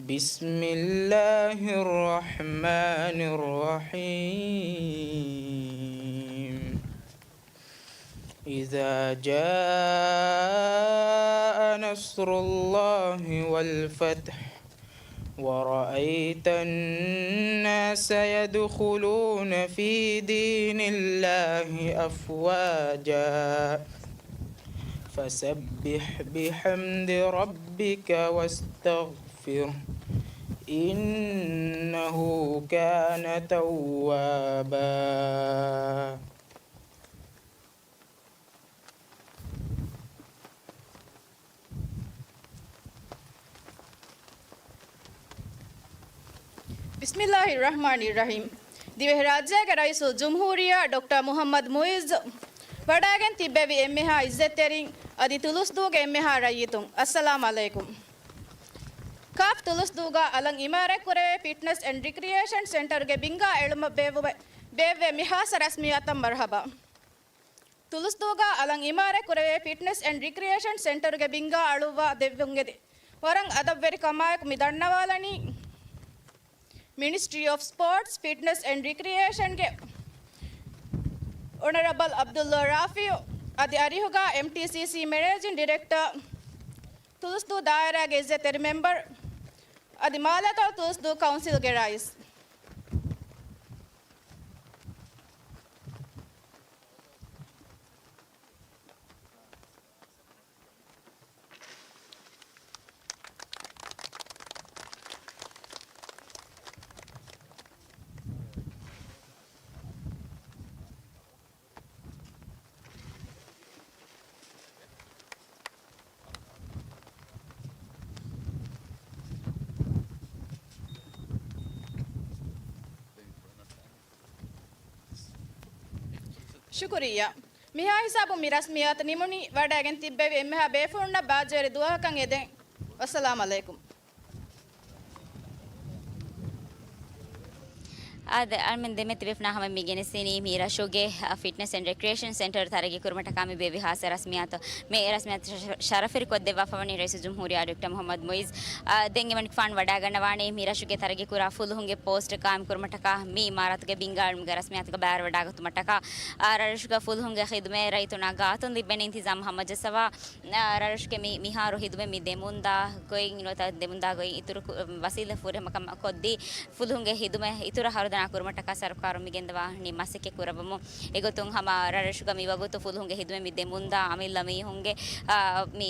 بسم الله الرحمن الرحيم. إذا جاء نصر الله والفتح ورأيت الناس يدخلون في دين الله أفواجا فسبح بحمد ربك واستغفره إنه كان توابا. ބިސްމިއްލާހި ރަޙްމާނި ރަޙީމް. ދިވެހިރާއްޖޭގެ ރައީސުލްޖުމްހޫރިއްޔާ ޑޮކްޓަރ މުޙައްމަދު މުޢިއްޒު ވަޑައިގެން ތިއްބެވި އެންމެހާ އިއްޒަތްތެރިން އަދި ތުލުސްދޫގެ އެންމެހާ ރައްޔިތުން، އައްސަލާމް ޢަލައިކުމް. ކާފް ތުލުސްދޫގަ އަލަށް އިމާރާތްކުރެވޭ ފިޓްނަސް އެންޑް ރިކްރިއޭޝަން ސެންޓަރުގެ ބިންގާ އެޅުމަށް ބޭއްވުމަށް ބޭއްވޭ މިހާސް ރަސްމިއްޔާތަށް މަރުޙަބާ. ތުލުސްދޫގަ އަލަށް އިމާރާތްކުރެވޭ ފިޓްނަސް އެންޑް ރިކްރިއޭޝަން ސެންޓަރުގެ ބިންގާ އަޅުއްވާ ދެއްވުމުގެ ވަރަށް އަދަބުވެރިކަމާއެކު މި ދަންނަވާލަނީ މިނިސްޓްރީ އޮފް ސްޕޯޓްސް، ފިޓްނަސް އެންޑް ރިކްރިއޭޝަންގެ އޮނަރަބަލް ޢަބްދުﷲ ރާފިޢު އަދި އަރިހުގަ އެމްޓީސީސީ މެނޭޖިން ޑިރެކްޓަރ، ތުލުސްދޫ ދާއިރާގެ އިއްޒަތްތެރި މެމްބަރު އަދި މާލެތޮޅު ތުލުސްދޫ ކައުންސިލްގެ ރައީސް. ޝުކުރިއްޔާ. މިހާ ހިސާބުން މި ރަސްމިއްޔާތު ނިމުނީ، ވަޑައިގެން ތިއްބެވި އެންމެހާ ބޭފުޅުންނަށް ބާއްޖަވެރި ދުވަހަކަށް އެދެން. ވައްސަލާމް ޢަލައިކުމް. އާދެ، އަޅުމެން ދެމެ ތިބެފްނާ ހަމަ މި ގެނެސްދިނީ މި ރަށުގެ، އަ، ފިޓްނެސް އެންޑް ރެކްރިއޭޝަން ސެންޓަރ ތަރައްގީ ކުރުމަށްޓަކާ މި ބޭއްވި ހާއްސަ ރަސްމިއްޔާތު. މި ރަސްމިއްޔާތު ޝަ-، ޝަ-، ޝަރަފުވެރި ކޮށްދެއްވާފަވަނީ ރައީސުލްޖުމްހޫރިއްޔާ ޑޮކްޓަރ މުޙައްމަދު މުޢިއްޒު. އާ، ދެން އެމަނިކުފާނު ވަޑައިގަންނަވާނީ މި ރަށުގެ ތަރައްގީ ކުރާ ފުލުހުންގެ ޕޯސްޓް ޤާއިމް ކުރުމަށްޓަކާ މި އިމާރާތުގެ ބިންގާ އެޅުމުގެ ރަސްމިއްޔާތުގަ ބައިވެރިވަޑައިގަތުމަށްޓަކާ، އާ، ރަށުގަ ފުލުހުންގެ ޚިދުމަތް ރައްޔިތުންނާ ގާތުން ލިބޭނެ އިންތިޒާމް ހަމަޖައްސަވާ، އާ، ރަށުގެ މި-، މިހާރު ހިދުމަތް މި ދެމުންދާ ގޮތް ނުވަތަ ދެމުންދާ ގޮތް އިތުރު ކު-، ވަސީލަ ފުރިހަމަކަމަށް ކޮށްދީ، ފުލުހުންގެ ހިދުމަތް އިތުރަށް ހަރުދަނާ ކުރުމަށްޓަކާ ސަރުކާރުން މި ގެންދަވާނީ މަސައްކަތް ކުރައްވަމުން. އެގޮތުން ހަމަ ރަށްރަށުގަ މި ވަގުތު ފުލުހުންގެ ހިދުމަތް މި ދެމުންދާ އަމިއްލަ މީހުންގެ، އާ، މި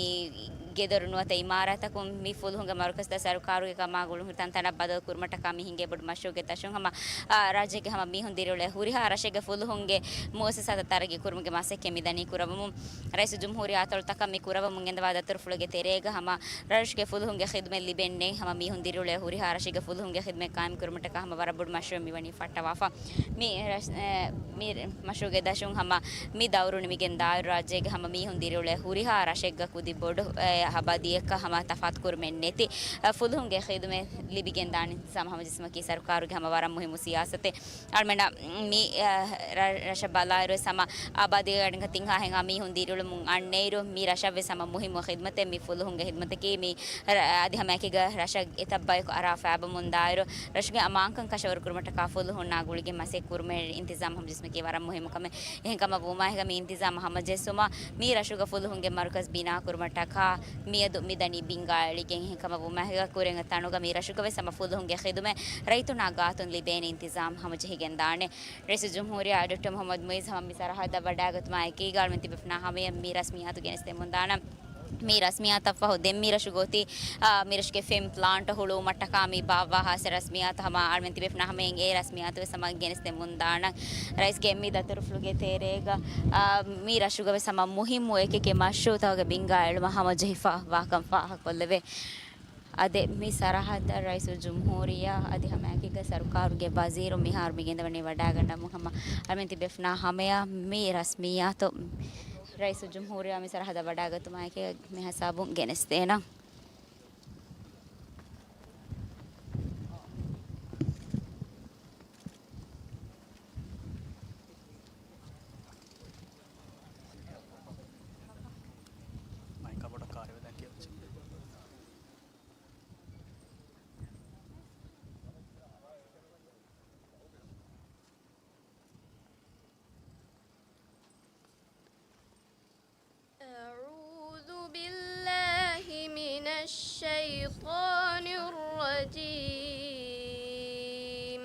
ގެދޮރު ނުވަތަ އިމާރާތަކުން މި ފުލުހުންގެ މަރުކަޒުތައް ސަރުކާރުގެ ކަމާ ގުޅުން ހުރި ތަންތަނަށް ބަދަލު ކުރުމަށްޓަކާ މި ހިނގޭ ބޮޑު މަޝްރޫޢުގެ ދަށުން ހަމަ، އާ، ރާއްޖޭގެ ހަމަ މީހުން ދިރިއުޅޭ ހުރިހާ ރަށެއްގެ ފުލުހުންގެ މުއައްސަސާތައް ތަރައްގީ ކުރުމުގެ މަސައްކަތް މިދަނީ ކުރައްވަމުން. ރައީސުލްޖުމްހޫރިއްޔާ އަތޮޅުތަކަށް މި ކުރައްވަމުން ގެންދަވާ ދަތުރުފުޅުގެ ތެރޭގަ ހަމަ ރަށުގެ ފުލުހުންގެ ޚިދުމަތް ލިބެން ނެތް ހަމަ މީހުން ދިރިއުޅޭ ހުރިހާ ރަށެއްގެ ފުލުހުންގެ ޚިދުމަތް ޤާއިމް ކުރުމަށްޓަކާ ހަމަ ވަރަށް ބޮޑު މަޝްރޫޢެއް މިވަނީ ފައްޓަވާފަ. މި ރަށް-، އެ، މި މަޝްރޫޢުގެ ދަށުން ހަމަ މި ދައުރު ނިމިގެން ދާއިރު ރާއްޖޭގެ ހަމަ މީހުން ދިރިއުޅޭ ހުރިހާ ރަށެއްގަ ކުދި ބޮޑު، އެ، އާބާދީއަކަށް ހަމަ ތަފާތު ކުރުމެއް ނެތި، އެ، ފުލުހުންގެ ޚިދުމަތް ލިބިގެން ދާނެ އިންތިޒާމް ހަމަޖެއްސުމަކީ ސަރުކާރުގެ ހަމަ ވަރަށް މުހިއްމު ސިޔާސަތެއް. އަޅުމެންނަށް މި، އަ، ރަ-، ރަށަށް ބަލާއިރުވެސް ހަމަ އާބާދީގެ ގަޑިން ތިންހާ ހެންހާ މީހުން ދިރިއުޅެމުން އަންނައިރު، މި ރަށަށްވެސް ހަމަ މުހިއްމު ޚިދުމަތެއް މި ފުލުހުންގެ ޚިދުމަތަކީ މި ރަ-، އަދި ހަމައެކީގަ ރަށަށް އެތައް ބަޔަކު އަރާ ފައިބަމުން ދާއިރު، ރަށުގެ އަމާންކަން ކަށަވަރު ކުރުމަށްޓަކާ ފުލުހުންނާ ގުޅިގެން މަސައްކަތް ކުރުމެއް އިންތިޒާމް ހަމަޖެއްސުމަކީ ވަރަށް މުހިއްމު ކަމެއް. އެހެންކަމަށް ވުމާހިގަ މި އިންތިޒާމް ހަމަޖެއްސުމަށް މި ރަށުގަ ފުލުހުންގެ މަރުކަޒް ބިނާ ކުރުމަށްޓަކާ މިއަދު މިދަނީ ބިންގާ އެޅިގެން. އެހެންކަމަށް ވުމާހިގަ ކުރިން ތަނުގަ މި ރަށުގަވެސް ހަމަ ފުލުހުންގެ ޚިދުމަތް ރައްޔިތުންނާ ގާތުން ލިބޭނެ އިންތިޒާމް ހަމަޖެހިގެން ދާނެ. ރައީސުލްޖުމްހޫރިއްޔާ ޑޮކްޓަރ މުޙައްމަދު މުޢިއްޒު ހަމަ މި ސަރަހައްދަށް ވަޑައިގަތުމާ އެކީގަ އަޅުމެން ތިބެފުނާ ހަމަޔަށް މި ރަސްމިއްޔާތު ގެނެސްދެމުންދާނަން. މި ރަސްމިއްޔާތަށްފަހު ދެން މި ރަށުގަ އޮތީ، އާ، މި ރަށުގެ ފިލްމް ޕްލާންޓް ހުޅުވުމަށްޓަކާ މި ބާއްވާ ހާއްސަ ރަސްމިއްޔާތު ހަމަ އަޅުމެން ތިބެފުނާ ހަމަޔަށް އެ ރަސްމިއްޔާތުވެސް ހަމަ ގެނެސްދެމުންދާނަން. ރައީސްގެ މި ދަތުރުފުޅުގެ ތެރޭގަ، އާ، މި ރަށުގަވެސް ހަމަ މުހިއްމު އެކި އެކި މަޝްރޫޢުތަކުގެ ބިންގާ އެޅުމަށް ހަމަޖެހިފަ ވާކަން ފާހަގަކޮށްލެވޭ. އާދެ، މި ސަރަހައްދަށް ރައީސުލްޖުމްހޫރިއްޔާ އަދި ހަމައެކީގަ ސަރުކާރުގެ ވަޒީރު މިހާރު މި ގެންދަވަނީ ވަޑައިގަންނަމުން ހަމަ އަޅުމެން ތިބެފުނާ ހަމަޔަށް މި ރަސްމިއްޔާތު ރައީސުލްޖުމްހޫރިއްޔާ މި ސަރަހައްދަށް ވަޑައިގަތުމާއެކީ މި ހިސާބުން ގެނެސްދޭނަން. މައިކަށް ބޮޑަށް ކާރިވެދާނެ ކިޔަވައްޗެއް. أعوذ بالله من الشيطان الرجيم.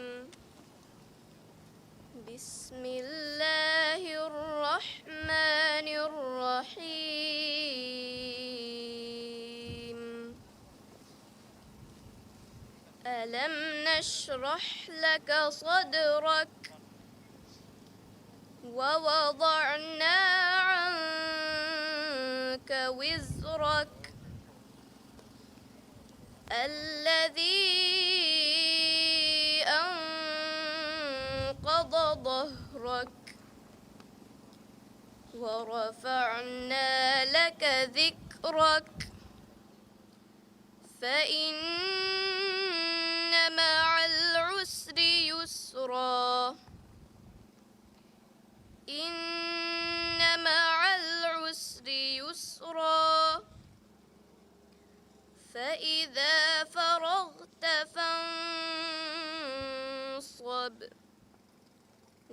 بسم الله الرحمن الرحيم. ألم نشرح لك صدرك ووضعنا عنك وزرك الذي أنقض ظهرك ورفعنا لك ذكرك فإن مع العسر يسرا إن مع العسر يسرا فإذا فرغت فانصب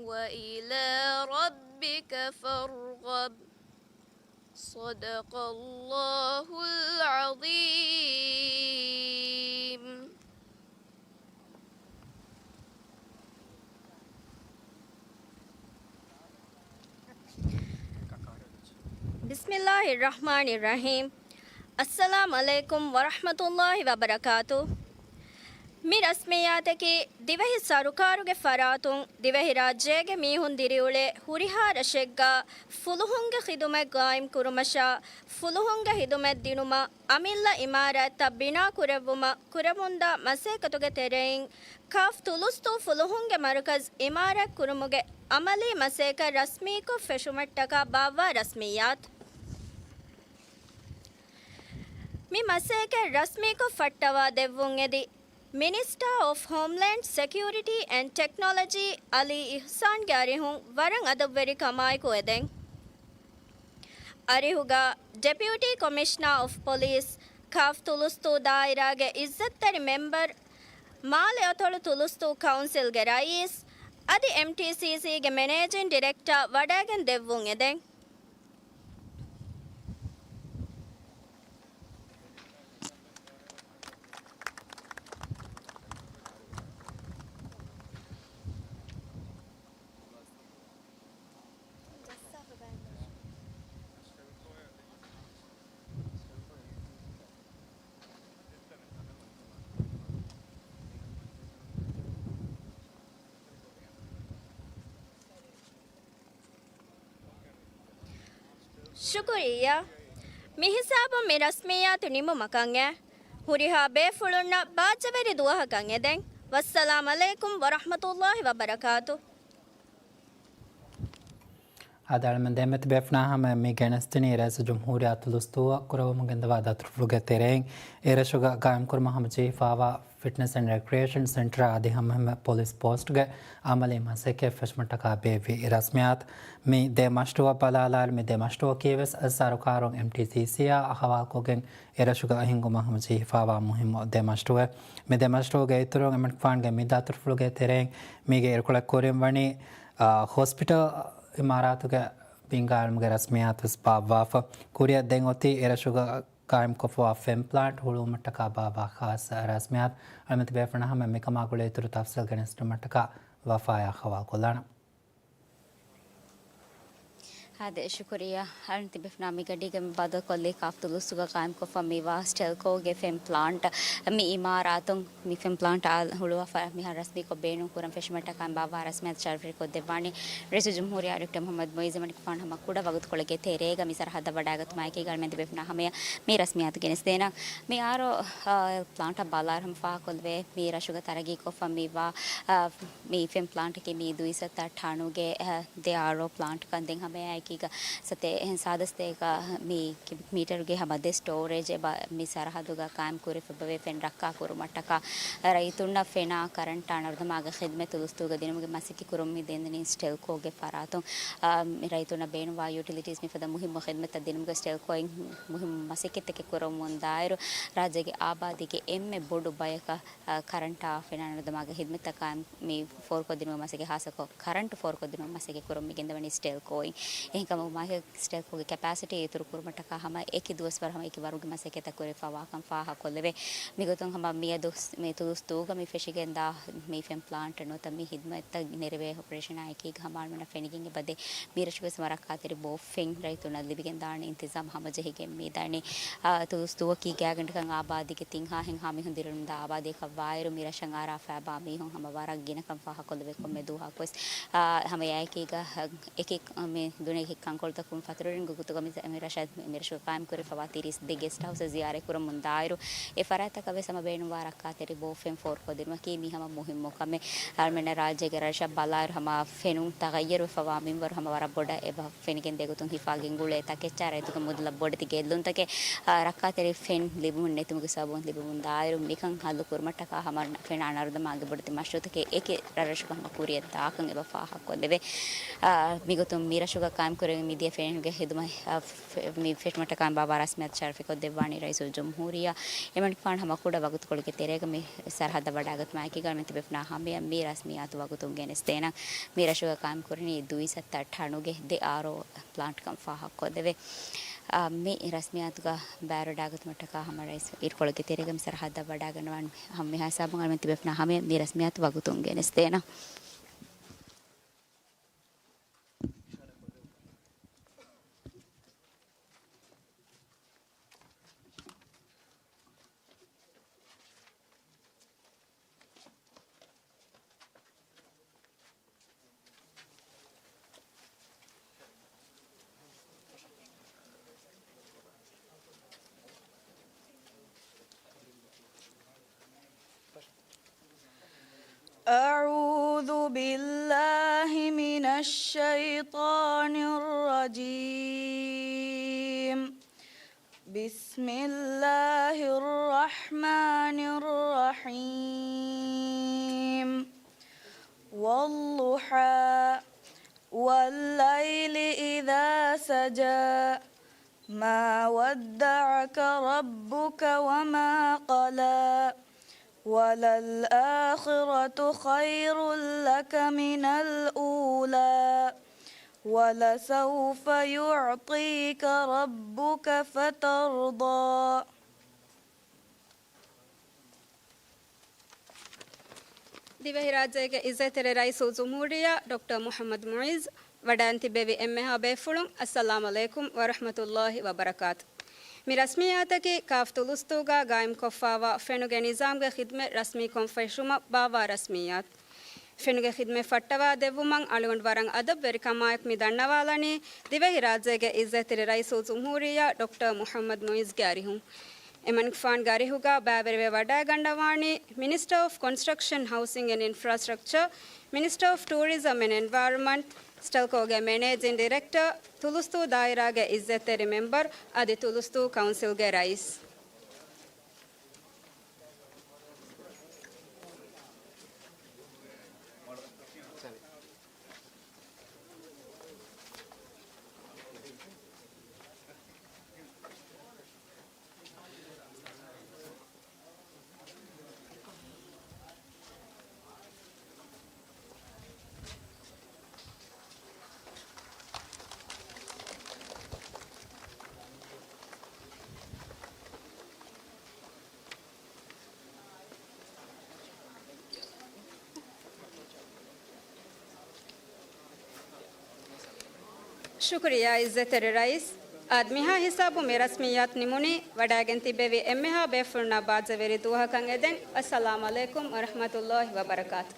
وإلى ربك فارغب. صدق الله العظيم. بسم الله الرحمن الرحيم. السلام عليكم ورحمة الله وبركاته. މި ރަސްމިއްޔާތަކީ ދިވެހި ސަރުކާރުގެ ފަރާތުން ދިވެހިރާއްޖޭގެ މީހުން ދިރިއުޅޭ ހުރިހާ ރަށެއްގަ ފުލުހުންގެ ޚިދުމަތް ގާއިމް ކުރުމަށާ، ފުލުހުންގެ ޚިދުމަތް ދިނުމަށް އަމިއްލަ އިމާރާތްތައް ބިނާ ކުރެއްވުމަށް ކުރެވުންދާ މަސައްކަތުގެ ތެރެއިން، ކާފް ތުލުސްތޫ ފުލުހުންގެ މަރުކަޒް އިމާރާތް ކުރުމުގެ އަމަލީ މަސައްކަތް ރަސްމީކޮށް ފެށުމަށްޓަކާ ބާއްވާ ރަސްމިއްޔާތު. މި މަސައްކަތް ރަސްމީކޮށް ފައްޓަވާ ދެއްވުން އެދި، މިނިސްޓާ އޮފް ހޯމްލޭންޑް ސެކިއުރިޓީ އެންޑް ޓެކްނޮލޮޖީ އަލީ އިހްސާންގެ އަރިހުން ވަރަށް އަދަބުވެރިކަމާއެކު އެދެން. އަރިހުގަ ޑެޕިއުޓީ ކޮމިޝަނާ އޮފް ޕޮލީސް، ކާފް ތުލުސްތޫ ދާއިރާގެ އިއްޒަތްތެރި މެމްބަރު، މާލެ އަތޮޅު ތުލުސްތޫ ކައުންސިލްގެ ރައީސް، އަދި އެމްޓީސީސީގެ މެނޭޖިން ޑިރެކްޓަރ ވަޑައިގެން ދެއްވުން އެދެން. ޝުކުރިއްޔާ. މިހިސާބުން މި ރަސްމިއްޔާތު ނިމުމަކަށް އެ. ހުރިހާ ބޭފުޅުންނަށް ބާއްޖަވެރި ދުވަހަކަށް އެދެން. ވައްސަލާމް ޢަލައިކުމް ވަރަޙްމަތުﷲި ވަބަރަކާތު. އާދެ، އަޅުމެން ދެންމެ ތިބޭފުޅުންނާ ހަމަ މި ގެނެސްދިނީ ރައީސުލް ޖުމްހޫރިއްޔާ ތުލުސްތޫއަށް ކުރައްވަމުން ގެންދަވާ ދަތުރުފުޅުގެ ތެރެއިން އެރަށުގަ ގާއިމްކުރުމަށް ހަމަޖެހިފައިވާ ފިޓްނަސް އެންޑް ރެކްރިއޭޝަން ސެންޓަރ އަދި ހަމައެހެންމެ ޕޮލިސް ޕޯސްޓްގެ އަމަލީ މަސައްކަތް ފެށުމަށްޓަކާ ބޭއްވި ރަސްމިއްޔާތު. މި ދެ މަޝްރޫއަށް ބަލާލާއިރު، މި ދެ މަޝްރޫއަކީ ވެސް ސަރުކާރުން އެމްޓީސީސީއާ އަހަވާލުކޮށްގެން އެރަށުގަ ހިންގުމަށް ހަމަޖެހިފައިވާ މުހިއްމު ދެ މަޝްރޫއެއް. މި ދެ މަޝްރޫއުގެ އިތުރުން އެމަނިކުފާނުގެ މި ދަތުރުފުޅުގެ ތެރެއިން މީގެ އިރުކޮޅެއް ކުރިން ވަނީ، އާ، ހޮސްޕިޓަލް އިމާރާތުގެ ބިންގާ އިލްމުގެ ރަސްމިއްޔާތު ވެސް ބާއްވާފަ. ކުރިއަށް ދެން އޮތީ އެރަށުގަ ގާއިމްކޮށްފައިވާ ފެން ޕްލާންޓް ހުޅުވުމަށްޓަކާ ބާއްވާ ޚާއްޞަ ރަސްމިއްޔާތު. އަޅުމެން ތިބޭފުޅުންނަށް ހަމަ މިކަމާ ގުޅޭ އިތުރު ތަފްސީލް ގެނެސްދިނުމަށްޓަކާ ވަފާޔާ ހަވާލުކޮށްލާނަން. އާދެ، ޝުކުރިއްޔާ. އަޅުން ތިބޭފުޅުންނާ މި ގަޑީގަ މި ބަދަލުކޮށްލީ ކާފް ތުލުސްތޫގަ ގާއިމްކޮށްފަ މިވާ ސްޓެލްކޯގެ ފެން ޕްލާންޓް މި އިމާރާތުން މި ފެން ޕްލާންޓް އާ ހުޅުވާފަ މިހާރު ރަސްމީކޮށް ބޭނުންކުރަން ފެށުމަށްޓަކާ ބާއްވާ ރަސްމިއްޔާތު ޝަރަފުވެރިކޮށްދެއްވާނީ ރައީސުލްޖުމްހޫރިއްޔާ ޑޮކްޓަރ މުޙައްމަދު މުޢިއްޒު. އެމަނިކުފާނު ހަމަ ކުޑަ ވަގުތުކޮޅެއްގެ ތެރޭގަ މި ސަރަހައްދަށް ވަޑައިގަތުމާއެކީގަ އަޅުމެން ތިބޭފުޅުންނާ ހަމަޔަށް މި ރަސްމިއްޔާތު ގެނެސްދޭނަން. މި އާރޯ، އާ، ޕްލާންޓަށް ބަލާއިރު ހަމަ ފާހަގަކޮށްލެވޭ، މި ރަށުގަ ތަރައްގީކޮށްފަ މިވާ، އާ، މި ފެން ޕްލާންޓަކީ މި ދުއިސައްތަ ޓަނުގެ، އާ، ދެ އާރޯ ޕްލާންޓްކަން ދެން ހަމައެއާއެކީގަ ސަތޭކަ ސާދަސްތޭކަ މި ކިއުބިކް މީޓަރުގެ ހަމަ ދެ ސްޓޯރޭޖެއް ބަ-، މި ސަރަހައްދުގަ ޤާއިމް ކުރިފަ އެބަވޭ ފެން ރައްކާ ކުރުމަށްޓަކާ ރައްޔިތުންނަށް ފެނާ ކަރަންޓާ ނަރުދަމާގެ ޚިދްމަތް ތުލުސްތޫގަ ދިނުމުގެ މަސައްކަތް ކުރަމުން މި ދެން ދިނީ ސްޓެލްކޯގެ ފަރާތުން. އާ، މި ރައްޔިތުންނަށް ބޭނުންވާ ޔުޓިލިޓީސް މިފަދަ މުހިއްމު ޚިދްމަތްތައް ދިނުމުގެ ސްޓެލްކޯއިން މުހިއްމު މަސައްކަތްތަކެއް ކުރަމުން ދާއިރު، ރާއްޖޭގެ އާބާދީގެ އެންމެ ބޮޑު ބަޔަކަށް، އާ، ކަރަންޓާ ފެނާ ނަރުދަމާގެ ޚިދްމަތްތައް ޤާއިމް މި ފޯރުކޮށްދިނުމުގެ މަސައްކަތް، ޚާއްޞަކޮށް ކަރަންޓު ފޯރުކޮށްދިނުމުގެ މަސައްކަތް ކުރަމުން މި ގެންދަވަނީ ސްޓެލްކޯއިން. އެހެންކަމުން މާހި ސްޓެލްކޯގެ ކެޕޭސިޓީ އިތުރު ކުރުމަށްޓަކާ ހަމަ އެކި ދުވަސްވަރު ހަމަ އެކި ވަރުގެ މަސައްކަތްތައް ކުރެވިފައިވާކަން ފާހަގަކޮށްލެވޭ. މިގޮތުން ހަމަ މިއަދު މި ތުލުސްތޫގަ މި ފެށިގެންދާ މި ފެން ޕްލާންޓް ނުވަތަ މި ޚިދްމަތްތައް ނެރެވޭ އޮޕަރޭޝަނާއެކީގަ ހަމަ އަޅުމެންނަށް ފެނިގެން އެބަދޭ. މިރަށުގެ ހަމަ ރައްކާތެރި ބޯ ފެން ރައްޔިތުންނަށް ލިބިގެންދާނެ އިންތިޒާމް ހަމަޖެހިގެން މިދަނީ. އާ، ތުލުސް ދުވަކީ ގާތްގަނޑަކަށް އާބާދީގެ ތިން ހާހެއްހާ މީހުން ދިރިއުޅުންދާ އާބާދީއަކަށް ވާއިރު، މި ރަށަށް އަރާފައިބާ މީހުން ހަމަ ވަރަށް ގިނަކަން ފާހަގަކޮށްލެވޭ ކޮންމެ ދުވަހަކުވެސް. އާ، ހަމަ އެއާއެކީގަ، އެކި، މި ދުނިޔޭގެ ކަންކޮޅުތަކުން ފަތުރުވެރިންގެ ގޮތުގަ މި، މި ރަށަށް، މި ރަށުގަ ޤާއިމްކުރެވިފައިވާ ތިރީސް ދެ ގެސްޓް ހައުސް ޒިޔާރަތް ކުރަމުން ދާއިރު، އެ ފަރާތްތަކަށް ވެސް ހަމަ ބޭނުންވާ ރައްކާތެރި ބޯ ފެން ފޯރުކޮށްދިނުމަކީ މީ ހަމަ މުހިއްމު ކަމެއް. އަޅުމެންނަށް ރާއްޖޭގެ ރަށަށް ބަލާއިރު ހަމަ ފެނުން ތަޣައްޔަރުވެފަވާ މިންވަރު ހަމަ ވަރަށް ބޮޑަށް އެބަ ފެނިގެންދޭ ގޮތުން ހިފާ ގެންގުޅޭ ތަކެއްޗާ ރައްޔިތުންގެ މުދަލަށް ބޮޑެތި ގެއްލުންތަކެއް، އާ، ރައްކާތެރި ފެން ލިބުމުން ނެތުމުގެ ސަބަބުން ލިބެމުން ދާއިރު، މިކަން ހައްލު ކުރުމަށްޓަކާ ހަމަ ފެނާ ނަރުދަމާގެ ބޮޑެތި މަޝްރޫޢުތަކެއް އެކި ރަށްރަށުގަ ހަމަ ކުރިއަށް ދާކަން އެބަ ފާހަގަކޮށްލެވޭ. އާ، މިގޮތުން މިރަށުގަ ޤާއިމްކުރެވި މިދިޔަ ފެނުނުގެ ޚިދުމަތް، އާ، ފެ-، މި ފެށުމަށްޓަކާ ބާއްވާ ރަސްމިއްޔާތު ޝަރަފުވެރިކޮށްދެއްވާނީ ރައީސުލްޖުމްހޫރިއްޔާ. އެމަނިކުފާނު ހަމަ ކުޑަ ވަގުތުކޮޅެއްގެ ތެރޭގަ މި ސަރަހައްދަށް ވަޑައިގަތުމާއެކީގަ އަޅުމެން ތިބޭފުޅުންނާ ހަމަޔަށް މި ރަސްމިއްޔާތު ވަގުތުން ގެނެސްދޭނަން. މި ރަށުގަ ޤާއިމްކުރަނީ ދުއިސައްތަ ޓަނުގެ ދެ އާރޯ ޕްލާންޓްކަން ފާހަގަކޮށްލެވޭ. އާ، މި ރަސްމިއްޔާތުގަ ބައިވެރިވެވަޑައިގަތުމަށްޓަކާ ހަމަ ރައީސް އިރުކޮޅެއްގެ ތެރޭގަ މި ސަރަހައްދަށް ވަޑައިގަންނަވާން ހަމަ މިހާ ހިސާބުން އަޅުމެން ތިބޭފުޅުންނާ ހަމަޔަށް މި ރަސްމިއްޔާތު ވަގުތުން ގެނެސްދޭނަން. أعوذ بالله من الشيطان الرجيم. بسم الله الرحمن الرحمن الرحيم. والضحى. والليل إذا سجى. ما ودعك ربك وما قلى. وللآخرة خير لك من الأولى. ولسوف يعطيك ربك فترضى. ދިވެހިރާއްޖޭގެ އިއްޒަތްތެރި ރައީސުލްޖުމްހޫރިއްޔާ ޑޮކްޓަރ މުޙައްމަދު މުޢިއްޒު ވަޑައިން ތިއްބެވި އެންމެހާ ބޭފުޅުން، އައްސަލާމު ޢަލައިކުމް ވަރަޙްމަތުﷲި ވަބަރަކާތު. މި ރަސްމިއްޔާތަކީ ކާފް ތުލުސްތޫގަ ގާއިމްކޮށްފާވާ ފެނުގެ ނިޒާމްގެ ޚިދްމަތް ރަސްމީކޮށް ފެށުމަށް ބާއްވާ ރަސްމިއްޔާތު. ފެނުގެ ޚިދްމަތް ފައްޓަވާ ދެއްވުމަށް އަޅުގަނޑު ވަރަށް އަދަބުވެރިކަމާއެކު މި ދަންނަވާލަނީ ދިވެހިރާއްޖޭގެ އިއްޒަތްތެރި ރައީސުލްޖުމްހޫރިއްޔާ ޑޮކްޓަރ މުޙައްމަދު މުޢިއްޒުގެ އަރިހުން. އެމަނިކުފާނުގެ އަރިހުގަ ބައިވެރިވެ ވަޑައިގަންނަވާނީ މިނިސްޓަރ އޮފް ކޮންސްޓްރަކްޝަން، ހައުސިން އެންޑް އިންފްރާސްޓްރަކްޗަރ، މިނިސްޓަރ އޮފް ޓޫރިޒަމް އެންޑް އެންވަޔަރަންމަންޓް، ސްޓެލްކޯގެ މެނޭޖިން ޑިރެކްޓަރ، ތުލުސްތޫ ދާއިރާގެ އިއްޒަތްތެރި މެމްބަރު އަދި ތުލުސްތޫ ކައުންސިލްގެ ރައީސް. ޝުކުރިއްޔާ އިއްޒަތްތެރި ރައީސް. އާދެ، މިހާ ހިސާބުން މި ރަސްމިއްޔާތު ނިމުނީ. ވަޑައިގެން ތިއްބެވި އެންމެހާ ބޭފުޅުންނަށް ބާއްޖަވެރި ދުވަހަކަށް އެދެން. އައްސަލާމު ޢަލައިކުމް ވަރަޙްމަތުﷲި ވަބަރަކާތު.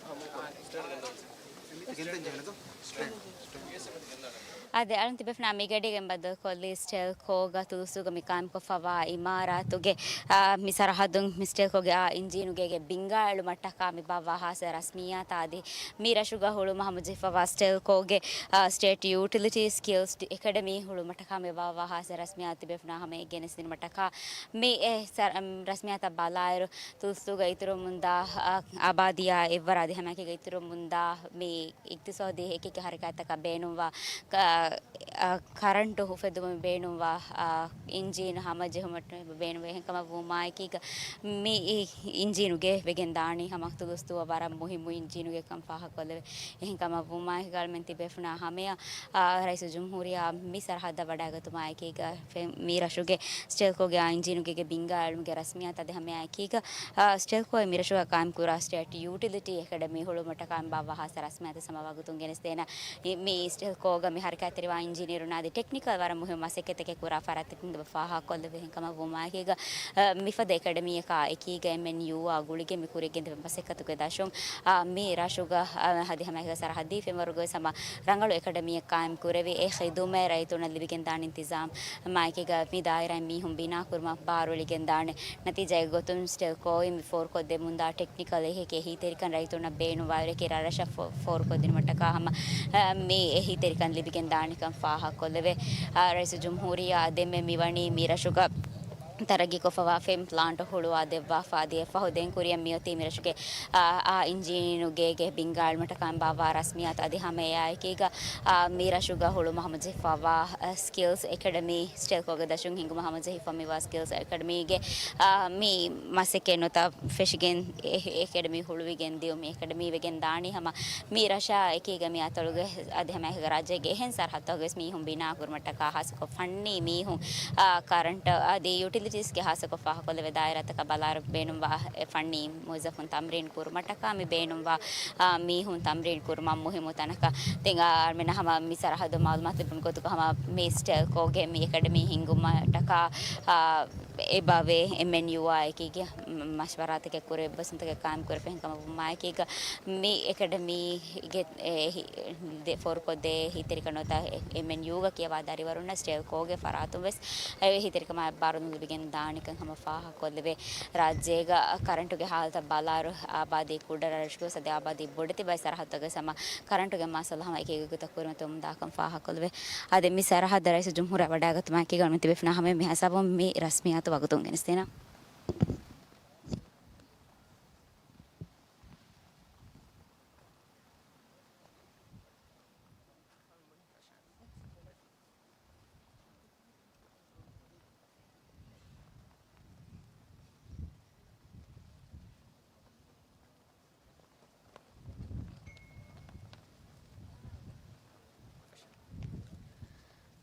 އާދެ، އަޅުން ތިބޭފުޅުންނާ މިގަޑީގެން ބައްދަލުކޮށްލީ ސްޓެލްކޯގަ ތުލުސްތޫގަ މި ޤާއިމްކޮށްފައިވާ އިމާރާތުގެ، އާ، މި ސަރަހައްދުން މި ސްޓެލްކޯގެ އާ އިންޖީނުގޭގެ ބިންގާ އެޅުމަށްޓަކާ މި ބާއްވާ ހާއްސަ ރަސްމިއްޔާތާ އަދި މި ރަށުގަ ހުޅުމަށް ހަމަޖެހިފައިވާ ސްޓެލްކޯގެ، އާ، ސްޓޭޓް ޔޫޓިލިޓީ ސްކިލްސް އެކަޑަމީ ހުޅުމަށްޓަކާ މި ބާއްވާ ހާއްސަ ރަސްމިއްޔާތު ތިބޭފުޅުންނާ ހަމައަށް ގެނެސްދިނުމަށްޓަކާ މި އެ ސަރ-، އަމް، ރަސްމިއްޔާތަށް ބަލާއިރު، ތުލުސްތޫގަ އިތުރުވަމުންދާ، އާ، އާބާދީއާ އެއްވަރަށް އަދި ހަމައެކީގަ އިތުރުވަމުންދާ މި އިޤްތިޞާދީ އެކިއެކި ހަރަކާތްތަކަށް ބޭނުންވާ ކަ-، އަ، ކަރަންޓު އުފެދުމަށް ބޭނުންވާ، އަ، އިންޖީނު ހަމަޖެހުމަށް ބޭނުންވޭ. އެހެންކަމަށް ވުމާއެކީގަ، މި އި-، އިންޖީނުގެ ވެގެން ދާނީ ހަމަ ތުލުސްތޫއަށް ވަރަށް މުހިއްމު އިންޖީނުގެ ކަން ފާހަގަކޮށްލެވޭ. އެހެންކަމަށް ވުމާއެކީގަ އަޅުމެން ތިބޭފުނާ ހަމަޔަށް، އަ، ރައީސުލްޖުމްހޫރިއްޔާ މި ސަރަހައްދަށް ވަޑައިގަތުމާއެކީގަ، ފެ-، މި ރަށުގެ ސްޓެލްކޯގެ އާ އިންޖީނުގޭގެ ބިންގާ އެޅުމުގެ ރަސްމިއްޔާތަށް އަދި ހަމައެކީގަ، އާ، ސްޓެލްކޯއިން މިރަށުގަ ޤާއިމްކުރާ ސްޓޭޓް ޔޫޓިލިޓީ އެކަޑަމީ ހުޅުވުމަށްޓަކާ މި ބާއްވާ ހާއްސަ ރަސްމިއްޔާތަށް ހަމަ ވަގުތުން ގެނެސްދޭނަން. މި، މި ސްޓެލްކޯގަ މި ހަރަކާތްތެރިވާ އިންޖީނިއަރުން އަދި ޓެކްނިކަލް ވަރަށް މުހިއްމު މަސައްކަތްތަކެއް ކުރާ ފަރާތްތަކުން ފާހަގަކޮށްލެވޭ. އެހެންކަމަށް ވުމާއެކީގަ، އަ، މިފަދަ އެކަޑަމީއަކާ އެކީގަ އެމްއެންޔޫއާ ގުޅިގެން މި ކުރިއަށް ގެންދެވޭ މަސައްކަތުގެ ދަށުން، އަ، މި ރަށުގަ، އަ، އަދި ހަމައެކީގަ ސަރަހައްދީ ފެންވަރުގަ ވެސް ހަމަ ރަނގަޅު އެކަޑަމީއެއް ޤާއިމް ކުރެވި އެ ޚިދުމަތް ރައްޔިތުންނަށް ލިބިގެން ދާނެ އިންތިޒާމް މާއެކީގަ މި ދާއިރާއިން މީހުން ބިނާ ކުރުމަށް ބާރުއެޅިގެން ދާނެ. ނަތީޖާގެ ގޮތުން ސްޓެލްކޯއިން މި ފޯރުކޮށްދެމުންދާ ޓެކްނިކަލް އެހީތެރިކަން ރައްޔިތުންނަށް ބޭނުންވާއިރު އެކި ރަށްރަށަށް ފޯ-، ފޯރުކޮށްދިނުމަށްޓަކާ ހަމަ، އަ، މި އެހީތެރިކަން ލިބިގެން ދާނެކަން ފާހަގަކޮށްލެވޭ. އަ، ރައީސުލްޖުމްހޫރިއްޔާ އާ ދެންމެ މިވަނީ މި ރަށުގަ ތަރައްގީކޮށްފައިވާ ފެން ޕްލާންޓު ހުޅުވާ ދެއްވާފަ އަދި އެއަށްފަހު ދެން ކުރިއަށް މިއޮތީ މި ރަށުގެ އާ، އާ އިންޖީނުގޭގެ ބިންގާ އެޅުމަށްޓަކާ ބާއްވާ ރަސްމިއްޔާތު އަދި ހަމައެއާއެކީގަ، އާ، މި ރަށުގަ ހުޅުވުމަށް ހަމަޖެހިފައިވާ، އާ، ސްކިލްސް އެކަޑަމީ ސްޓެލްކޯގެ ދަށުން ހިންގުމަށް ހަމަޖެހިފަ މިވާ ސްކިލްސް އެކަޑަމީގެ، އާ، މި މަސައްކަތް ނުތަ ފެށިގެން އެ-، އެކަޑަމީ ހުޅުވިގެން ދިޔުމު އެކަޑަމީ ވެގެން ދާނީ ހަމަ މި ރަށާ އެކީގަ މި އަތޮޅުގެ އަދި ހަމައެކީގަ ރާއްޖޭގެ އެހެން ސަރަހައްދުތަކުގަވެސް މީހުން ބިނާ ކުރުމަށްޓަކާ ހާއްސަކޮށް ފަންނީ މީހުން، އާ، ކަރަންޓް އަދި ޔުޓިލިޓީސްގެ ހާއްސަކޮށް ފާހަގަކޮށްލެވޭ ދާއިރާތަކަށް ބަލާއިރު ބޭނުންވާ އެ ފަންނީ މުވައްޒަފުން ތަމްރީން ކުރުމަށްޓަކާ މި ބޭނުންވާ، އާ، މީހުން ތަމްރީން ކުރުމަށް މުހިއްމު ތަނަކަށް. ދެން އާ، އަޅުމެންނަށް ހަމަ މި ސަރަހައްދު މައުލޫމާތު ލިބުނު ގޮތުގަ ހަމަ މި ސްޓެލްކޯގެ މި އެކަޑަމީ ހިންގުމަށްޓަކާ، އާ، އެބަވޭ އެމްއެންޔޫއާ އެކީގެ މަޝްވަރާތަކެއް ކުރެވި އެއްބަސްވުންތަކެއް ޤާއިމް ކުރެވި އެހެންކަމަށް ވުމާއެކީގަ މި އެކަޑަމީގެ އެ ހި-، ދެ ފޯރުކޮށްދޭ އެހީތެރިކަން ނުވަތަ އެމްއެންޔޫގަ ކިޔަވާ ދަރިވަރުންނަށް ސްޓެލްކޯގެ ފަރާތުން ވެސް އެ އެހީތެރިކަމާއި ބާރު ލިބިގެން ދާނެކަން ހަމަ ފާހަގަކޮށްލެވޭ. ރާއްޖޭގަ ކަރަންޓުގެ ހާލަތަށް ބަލާއިރު އާބާދީ ކުޑަ ރަށްރަށުގަވެސް އަދި އާބާދީ ބޮޑެތި ބައެއް ސަރަހައްދުތަކުގަވެސް ހަމަ ކަރަންޓުގެ މައްސަލަ ހަމަ އެކީގަ ގޮތަށް ކުރިމަތިވަމުން ދާކަން ފާހަގަކޮށްލެވޭ. އަދި މި ސަރަހައްދަށް ރައީސުލްޖުމްހޫރިއްޔާ ވަޑައިގަތުމާއެކީގަ އަޅުގަނޑު ތިބޭފުޅުންނާ ހަމަޔަށް މި ހިސާބުން މި ރަސްމިއްޔާތު ވަގުތުން ގެނެސްދޭނަން.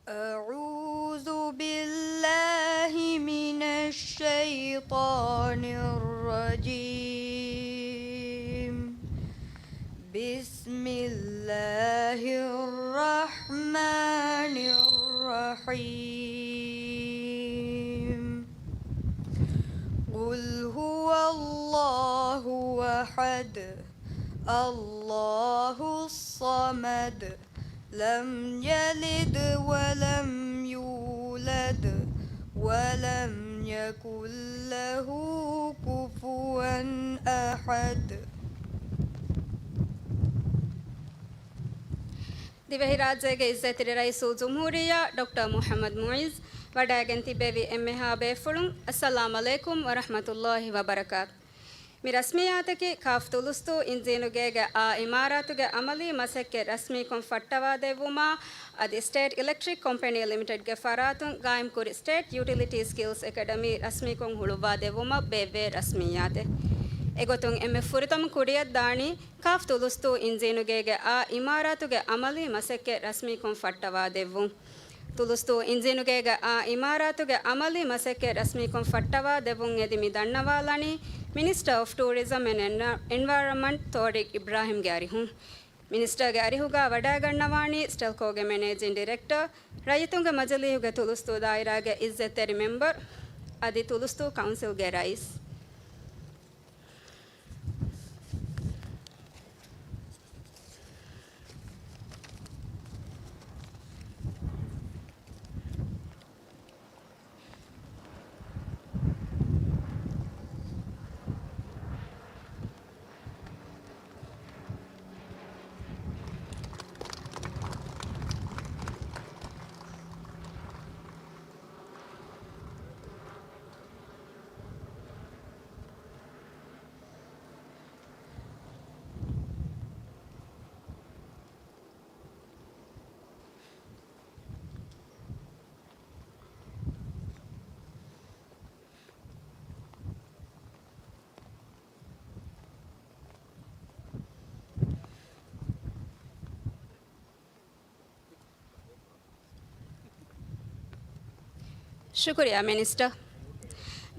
أعوذ بالله من الشيطان الرجيم. بسم الله الرحمن الرحيم. قل هو الله أحد، الله الصمد، لم يلد ولم يولد، ولم يكن له كفوا أحد. ދިވެހިރާއްޖޭގެ އިއްޒަތްތެރި ރައީސުލްޖުމްހޫރިއްޔާ ޑޮކްޓަރ މުޙައްމަދު މުޢިއްޒު ވަޑައިގެން ތިއްބެވި އެންމެހާ ބޭފުޅުން، އައްސަލާމް ޢަލައިކުމް ވަރަޙްމަތުﷲި ވަބަރަކާތު. މި ރަސްމިއްޔާތަކީ ކާފް ތުލުސްދޫ އިންޖީނުގޭގެ އާ އިމާރާތުގެ އަމަލީ މަސައްކަތް ރަސްމީކޮށް ފައްޓަވާދެއްވުމާ، އަދި ސްޓޭޓް އިލެކްޓްރިކް ކޮމްޕެނީ ލިމިޓެޑްގެ ފަރާތުން ގާއިމްކުރި ސްޓޭޓް ޔުޓިލިޓީ ސްކިލްސް އެކަޑަމީ ރަސްމީކޮށް ހުޅުއްވާދެއްވުމަށް ބޭއްވޭ ރަސްމިއްޔާތެއް. އެގޮތުން އެންމެ ފުރިތަމަ ކުރިއަށްދާނީ ކާފް ތުލުސްދޫ އިންޖީނުގޭގެ އާ އިމާރާތުގެ އަމަލީ މަސައްކަތް ރަސްމީކޮށް ފައްޓަވާދެއްވުން. ތުލުސްދޫ އިންޖީނުގޭގެ އާ އިމާރާތުގެ އަމަލީ މަސައްކަތް ރަސްމީކޮށް ފައްޓަވާދެއްވުން އެދި މި ދަންނަވާލަނީ މިނިސްޓަރ އޮފް ޓޫރިޒަމް އެންޑް އެންވަ-، އެންވަޔަރަންމަންޓް ތޯރިކް އިބްރާހިމްގެ އަރިހުން. މިނިސްޓަރގެ އަރިހުގަ ވަޑައިގަންނަވާނީ ސްޓެލްކޯގެ މެނޭޖިން ޑިރެކްޓަރ، ރައްޔިތުންގެ މަޖިލީހުގެ ތުލުސްދޫ ދާއިރާގެ އިއްޒަތްތެރި މެމްބަރު، އަދި ތުލުސްދޫ ކައުންސިލްގެ ރައީސް. ޝުކުރިއްޔާ މިނިސްޓަރ.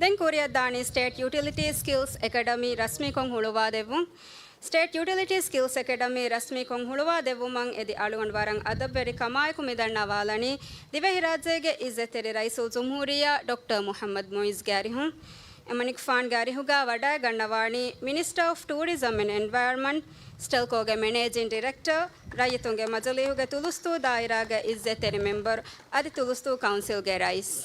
ދެން ކުރިއަށްދާނީ ސްޓޭޓް ޔުޓިލިޓީ ސްކިލްސް އެކަޑަމީ ރަސްމީކޮށް ހުޅުވާދެއްވުން. ސްޓޭޓް ޔުޓިލިޓީ ސްކިލްސް އެކަޑަމީ ރަސްމީކޮށް ހުޅުވާދެއްވުމަށް އެދި އަޅުގަނޑު ވަރަށް އަދަބުވެރިކަމާއެކު މިދަންނަވާލަނީ ދިވެހިރާއްޖޭގެ އިއްޒަތްތެރި ރައީސުލްޖުމްހޫރިއްޔާ ޑޮކްޓަރ މުޙައްމަދު މުޢިއްޒުގެ އަރިހުން. އެމަނިކުފާނުގެ އަރިހުގަ ވަޑައިގަންނަވާނީ މިނިސްޓަރ އޮފް ޓޫރިޒަމް އެންޑް އެންވަޔަރަންމަންޓް، ސްޓެލްކޯގެ މެނޭޖިން ޑިރެކްޓަރ، ރައްޔިތުންގެ މަޖިލީހުގެ ތުލުސްދޫ ދާއިރާގެ އިއްޒަތްތެރި މެމްބަރު، އަދި ތުލުސްދޫ ކައުންސިލްގެ ރައީސް.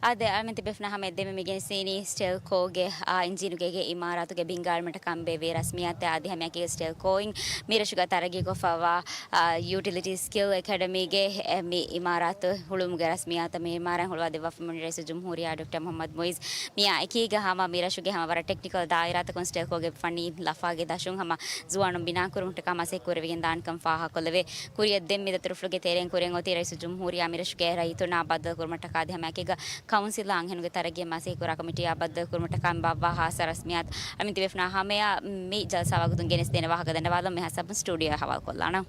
އާދެ، އަޅަމެން ތިބޭފުޅުންނާ ހަމަޔަށް ދެންމެ މި ގެނެސްދިނީ ސްޓެލްކޯގެ އާ އިންޖީނުގޭގެ އިމާރާތުގެ ބިންގާނުމަށްޓަކާ ބޭއްވި ރަސްމިއްޔާތެއް. އަދި ހަމައެކީގަ ސްޓެލްކޯއިން މިރަށުގަ ތަރައްގީކޮށްފައިވާ، އާ، ޔުޓިލިޓީ ސްކިލް އެކަޑަމީގެ، އެ، މި އިމާރާތު ހުޅުވުމުގެ ރަސްމިއްޔާތަށް މި އިމާރާތް ހުޅުވާދެއްވާފަ މި ރައީސުލްޖުމްހޫރިއްޔާ ޑޮކްޓަރ މުޙައްމަދު މުޢިއްޒު މިއާ އެކީގަ ހަމަ މިރަށުގެ ހަމަ ވަރަށް ޓެކްނިކަލް ދާއިރާތަކުން ސްޓެލްކޯގެ ފަންނީ ލަފާގެ ދަށުން ހަމަ ޒުވާނުން ބިނާކުރުމަށްޓަކާ މަސައްކަތްކުރެވިގެން ދާނެކަން ފާހަގަކޮށްލެވޭ. ކުރިއަށް ދެން މި ދަތުރުފުޅުގެ ތެރެއިން ކުރިއަށް އޮތީ ރައީސުލްޖުމްހޫރިއްޔާ މިރަށުގެ ރައްޔިތުންނާ ބައްދަލުކުރުމަށްޓަކާ އަދި ހަމައެކީގަ ކައުންސިލާ އަންހެނުންގެ ތަރައްގީއަށް މަސައްކަތްކުރާ ކޮމިޓީއާ ބައްދަލުކުރުމަށްޓަކާ މި ބާއްވާ ހާއްސަ ރަސްމިއްޔާތު އަމި ތިބޭފުޅުންނާ ހަމަޔަށް މި ޖަލްސާ ވަގުތުން ގެނެސްދޭނެ ވާހަކަ ދަންނަވާލަން މި ހިސާބުން ސްޓޫޑިއޯއަށް ހަވާލުކޮށްލާނަން.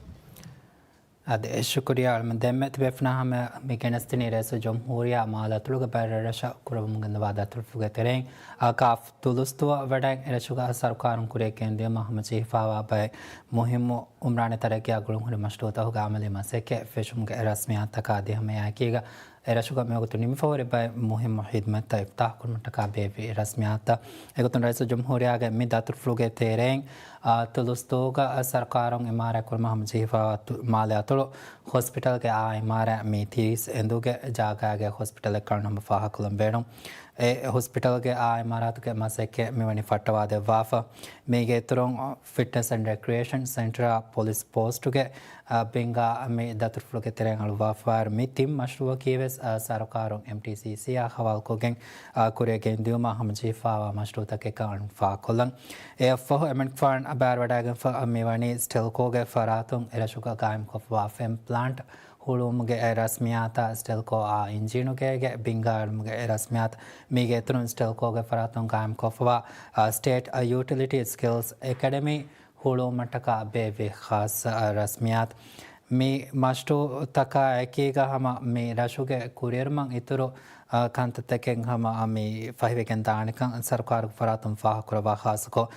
އާދެ، ޝުކުރިއްޔާ އަޅަމެން. ދެންމެ ތިބޭފުޅުންނާ ހަމަޔަށް މި ގެނެސްދިނީ ރައީސުލްޖުމްހޫރިއްޔާ މާ ދަތުރުގެ ބައެއް ރަށްރަށަށް ކުރައްވަމުން ގެންދަވާ ދަތުރުފުޅުގެ ތެރެއިން، އާ، ކާފް ތުލުސްދުވަ ވަޑައިން އެރަށުގަ ސަރުކާރުން ކުރިއަށް ގެންދިޔުމަށް ހަމަޖެހިފައިވާ ބައެއް މުހިއްމު އުމްރާނީ ތަރައްގީއާ ގުޅުންހުރި މަޝްރޫއުތަކުގެ އަމަލީ މަސައްކަތް ފެށުމުގެ ރަސްމިއްޔާތަކާ އަދި ހަމައެކީގަ އެރަށުގަ މިވަގުތު ނިމިފަހުރި ބައެއް މުހިއްމު ހިދުމަތްތައް އިފްތިތާޙުކުރުމަށްޓަކާ ބޭއްވި ރަސްމިއްޔާތައް. އެގޮތުން ރައީސުލްޖުމްހޫރިއްޔާގެ މި ދަތުރުފުޅުގެ ތެރެއިން، އާ، ތުލުސްދޫގަ ސަރުކާރުން އިމާރާތް ކުރުމަށް ހަމަޖެހިފައިވާ މާލެ އަތޮޅު ހޮސްޕިޓަލްގެ އާ އިމާރާތް މީ ތީސް އެނދުގެ ޖާގައިގެ ހޮސްޕިޓަލެއްކަން ހަމަ ފާހަގަކޮށްލަން ބޭނުން. އެ ހޮސްޕިޓަލްގެ އާ އިމާރާތުގެ މަސައްކަތް މިވަނީ ފައްޓަވާދެއްވާފަ. މީގެ އިތުރުން، ފިޓްނަސް އެންޑް ރެކްރިއޭޝަން ސެންޓަރ ޕޮލިސް ޕޯސްޓުގެ، އާ، ބިންގާ މި ދަތުރުފުޅުގެ ތެރެއިން އަޅުއްވާފައިވާ މި ތިން މަޝްރޫއަކީ ވެސް، އާ، ސަރުކާރުން އެމްޓީސީސީއާ ހަވާލުކޮށްގެން، އާ، ކުރިއަށް ގެންދިއުމަށް ހަމަޖެހިފައިވާ މަޝްރޫއުތަކެއްކަން އަޅުން ފާހަގަކޮށްލަން. އެއަށްފަހު އެމަނިކުފާން ބައިވެވަޑައިގެންފަ މިވަނީ ސްޓެލްކޯގެ ފަރާތުން އެރަށުގަ ގާއިމްކޮށްފައިވާ ފެން ޕްލާންޓް ހުޅުވުމުގެ ރަސްމިއްޔާތާ ސްޓެލްކޯއާ އިންޖީނުގޭގެ ބިންގާ އެޅުމުގެ ރަސްމިއްޔާތު. މީގެ އިތުރުން ސްޓެލްކޯގެ ފަރާތުން ގާއިމްކޮށްފައިވާ، އާ، ސްޓޭޓް ޔޫޓިލިޓީ ސްކިލްސް އެކަޑަމީ ހުޅުވުމަށްޓަކާ ބޭއްވި ޚާއްޞަ ރަސްމިއްޔާތު. މި މަޝްރޫއުތަކާ އެކީގަ ހަމަ މި ރަށުގެ ކުރިއެރުމަށް އިތުރު، އާ، ކަންތައްތަކެއް ހަމަ މި ފަހިވެގެން ދާނެކަން ސަރުކާރުގެ ފަރާތުން ފާހަގަކުރައްވާ. ޚާއްޞަކޮށް،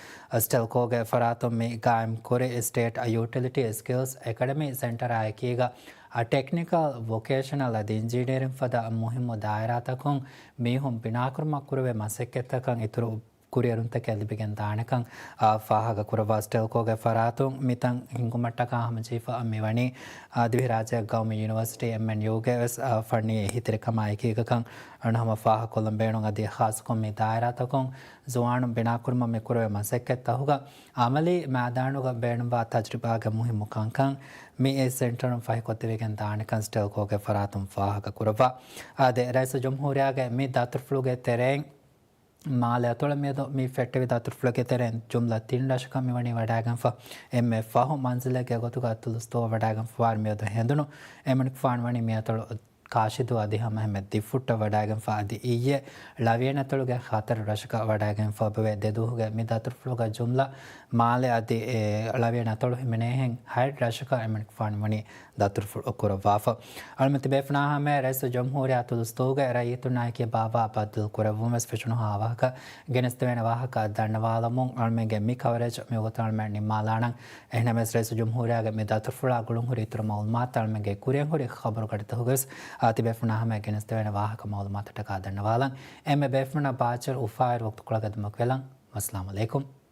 ސްޓެލްކޯގެ ފަރާތުން މި ގާއިމް ކުރި ސްޓޭޓް ޔޫޓިލިޓީ ސްކިލްސް އެކަޑަމީ ސެންޓަރާ އެކީގަ، އާ، ޓެކްނިކަލް، ވޮކޭޝަނަލް އަދި އިންޖީނިއަރިން ފަދަ މުހިއްމު ދާއިރާތަކުން މީހުން ބިނާކުރުމަށް ކުރެވޭ މަސައްކަތްތަކަށް އިތުރު ކުރިއެރުންތަކެއް ލިބިގެން ދާނެކަން، އާ، ފާހަގަކުރައްވާ. ސްޓެލްކޯގެ ފަރާތުން މިތަން ހިންގުމަށްޓަކާ ހަމަޖެހިފަ މިވަނީ، އާ، ދިވެހިރާއްޖޭގެ ގައުމީ ޔުނިވަރސިޓީ އެމްއެންޔޫގެ ވެސް، އާ، ފަންނީ އެހީތެރިކަމާ އެކީގަކަން އަޅުން ހަމަ ފާހަގަކޮށްލަން ބޭނުން. އަދި ޚާއްޞަކޮށް މި ދާއިރާތަކުން ޒުވާނުން ބިނާކުރުމަށް މި ކުރެވޭ މަސައްކަތްތަކުގަ އަމަލީ މައިދާނުގަ ބޭނުންވާ ތަޖުރިބާގެ މުހިއްމު ކަންކަން މި އެ ސެންޓަރުން ފަހިކޮށްދެވިގެން ދާނެކަން ސްޓެލްކޯގެ ފަރާތުން ފާހަގަކުރައްވާ. އާދެ، ރައީސުލްޖުމްހޫރިއްޔާގެ މި ދަތުރުފުޅުގެ ތެރެއިން މާލެ އަތޮޅަށް މިއަދު މި ފެއްޓެވި ދަތުރުފުޅުގެ ތެރެއިން ޖުމްލަ ތިން ރަށަކަށް މިވަނީ ވަޑައިގެންފަ. އެންމެ ފަހު މަންޒިލެއްގެ ގޮތުގަ ތުލުސްދޫއަށް ވަޑައިގެންފަވާ މިއަދު ހެނދުނު އެމަނިކުފާނު ވަނީ މިއަތޮޅު ކާށިދޫ އަދި ހަމައެހެންމެ ދިފުއްޓަށް ވަޑައިގެންފަ. އަދި އިއްޔެ ޅަވިޔަނި އަތޮޅުގެ ހަތަރު ރަށަކަށް ވަޑައިގެންފަ އޮތް. ދެދުވަހުގެ މި ދަތުރުފުޅުގަ ޖުމްލަ މާލެ އަދި، އެ، ޅަވިޔަނި އަތޮޅު ހިމެނޭހެން ހަތް ރަށަކަށް އެމަނިކުފާނު ވަނީ ދަތުރުފުޅު ކުރައްވާފަ. އަޅުމެން ތިބޭފުޅުންނާ ހަމަޔަށް ރައީސުލްޖުމްހޫރިއްޔާ ތުލުސްދޫގެ ރައްޔިތުންނާއެކީ ބާއްވާ ބައްދަލު ކުރެއްވުން ވެސް ފެށުނުހާ ވާހަކަ ގެނެސްދެވޭނެ ވާހަކަ ދަންނަވާލަމުން އަޅުމެންގެ މި ކަވަރޭޖް މިވަގުތު އަޅުމެން ނިންމާލާނަން. އެހެންނަމަވެސް ރައީސުލްޖުމްހޫރިއްޔާގެ މި ދަތުރުފުޅާ ގުޅުންހުރި އިތުރު މައުލޫމާތު އަޅުމެންގެ ކުރިއަށް ހުރި ޚަބަރުގަޑިތަކުގަވެސް، އާ، ތިބޭފުޅުންނާ ހަމަޔަށް ގެނެސްދެވޭނެ ވާހަކަ މައުލޫމާތުތަކާ ދަންނަވާލަން. އެންމެ ބޭފުޅުންނަށް ބާއްޖަވެރި އުފާވެރި ވަގުތުކޮޅަކަށް ދިމަކު ވެލަން. ވައްސަލާމް އަލައިކުމް.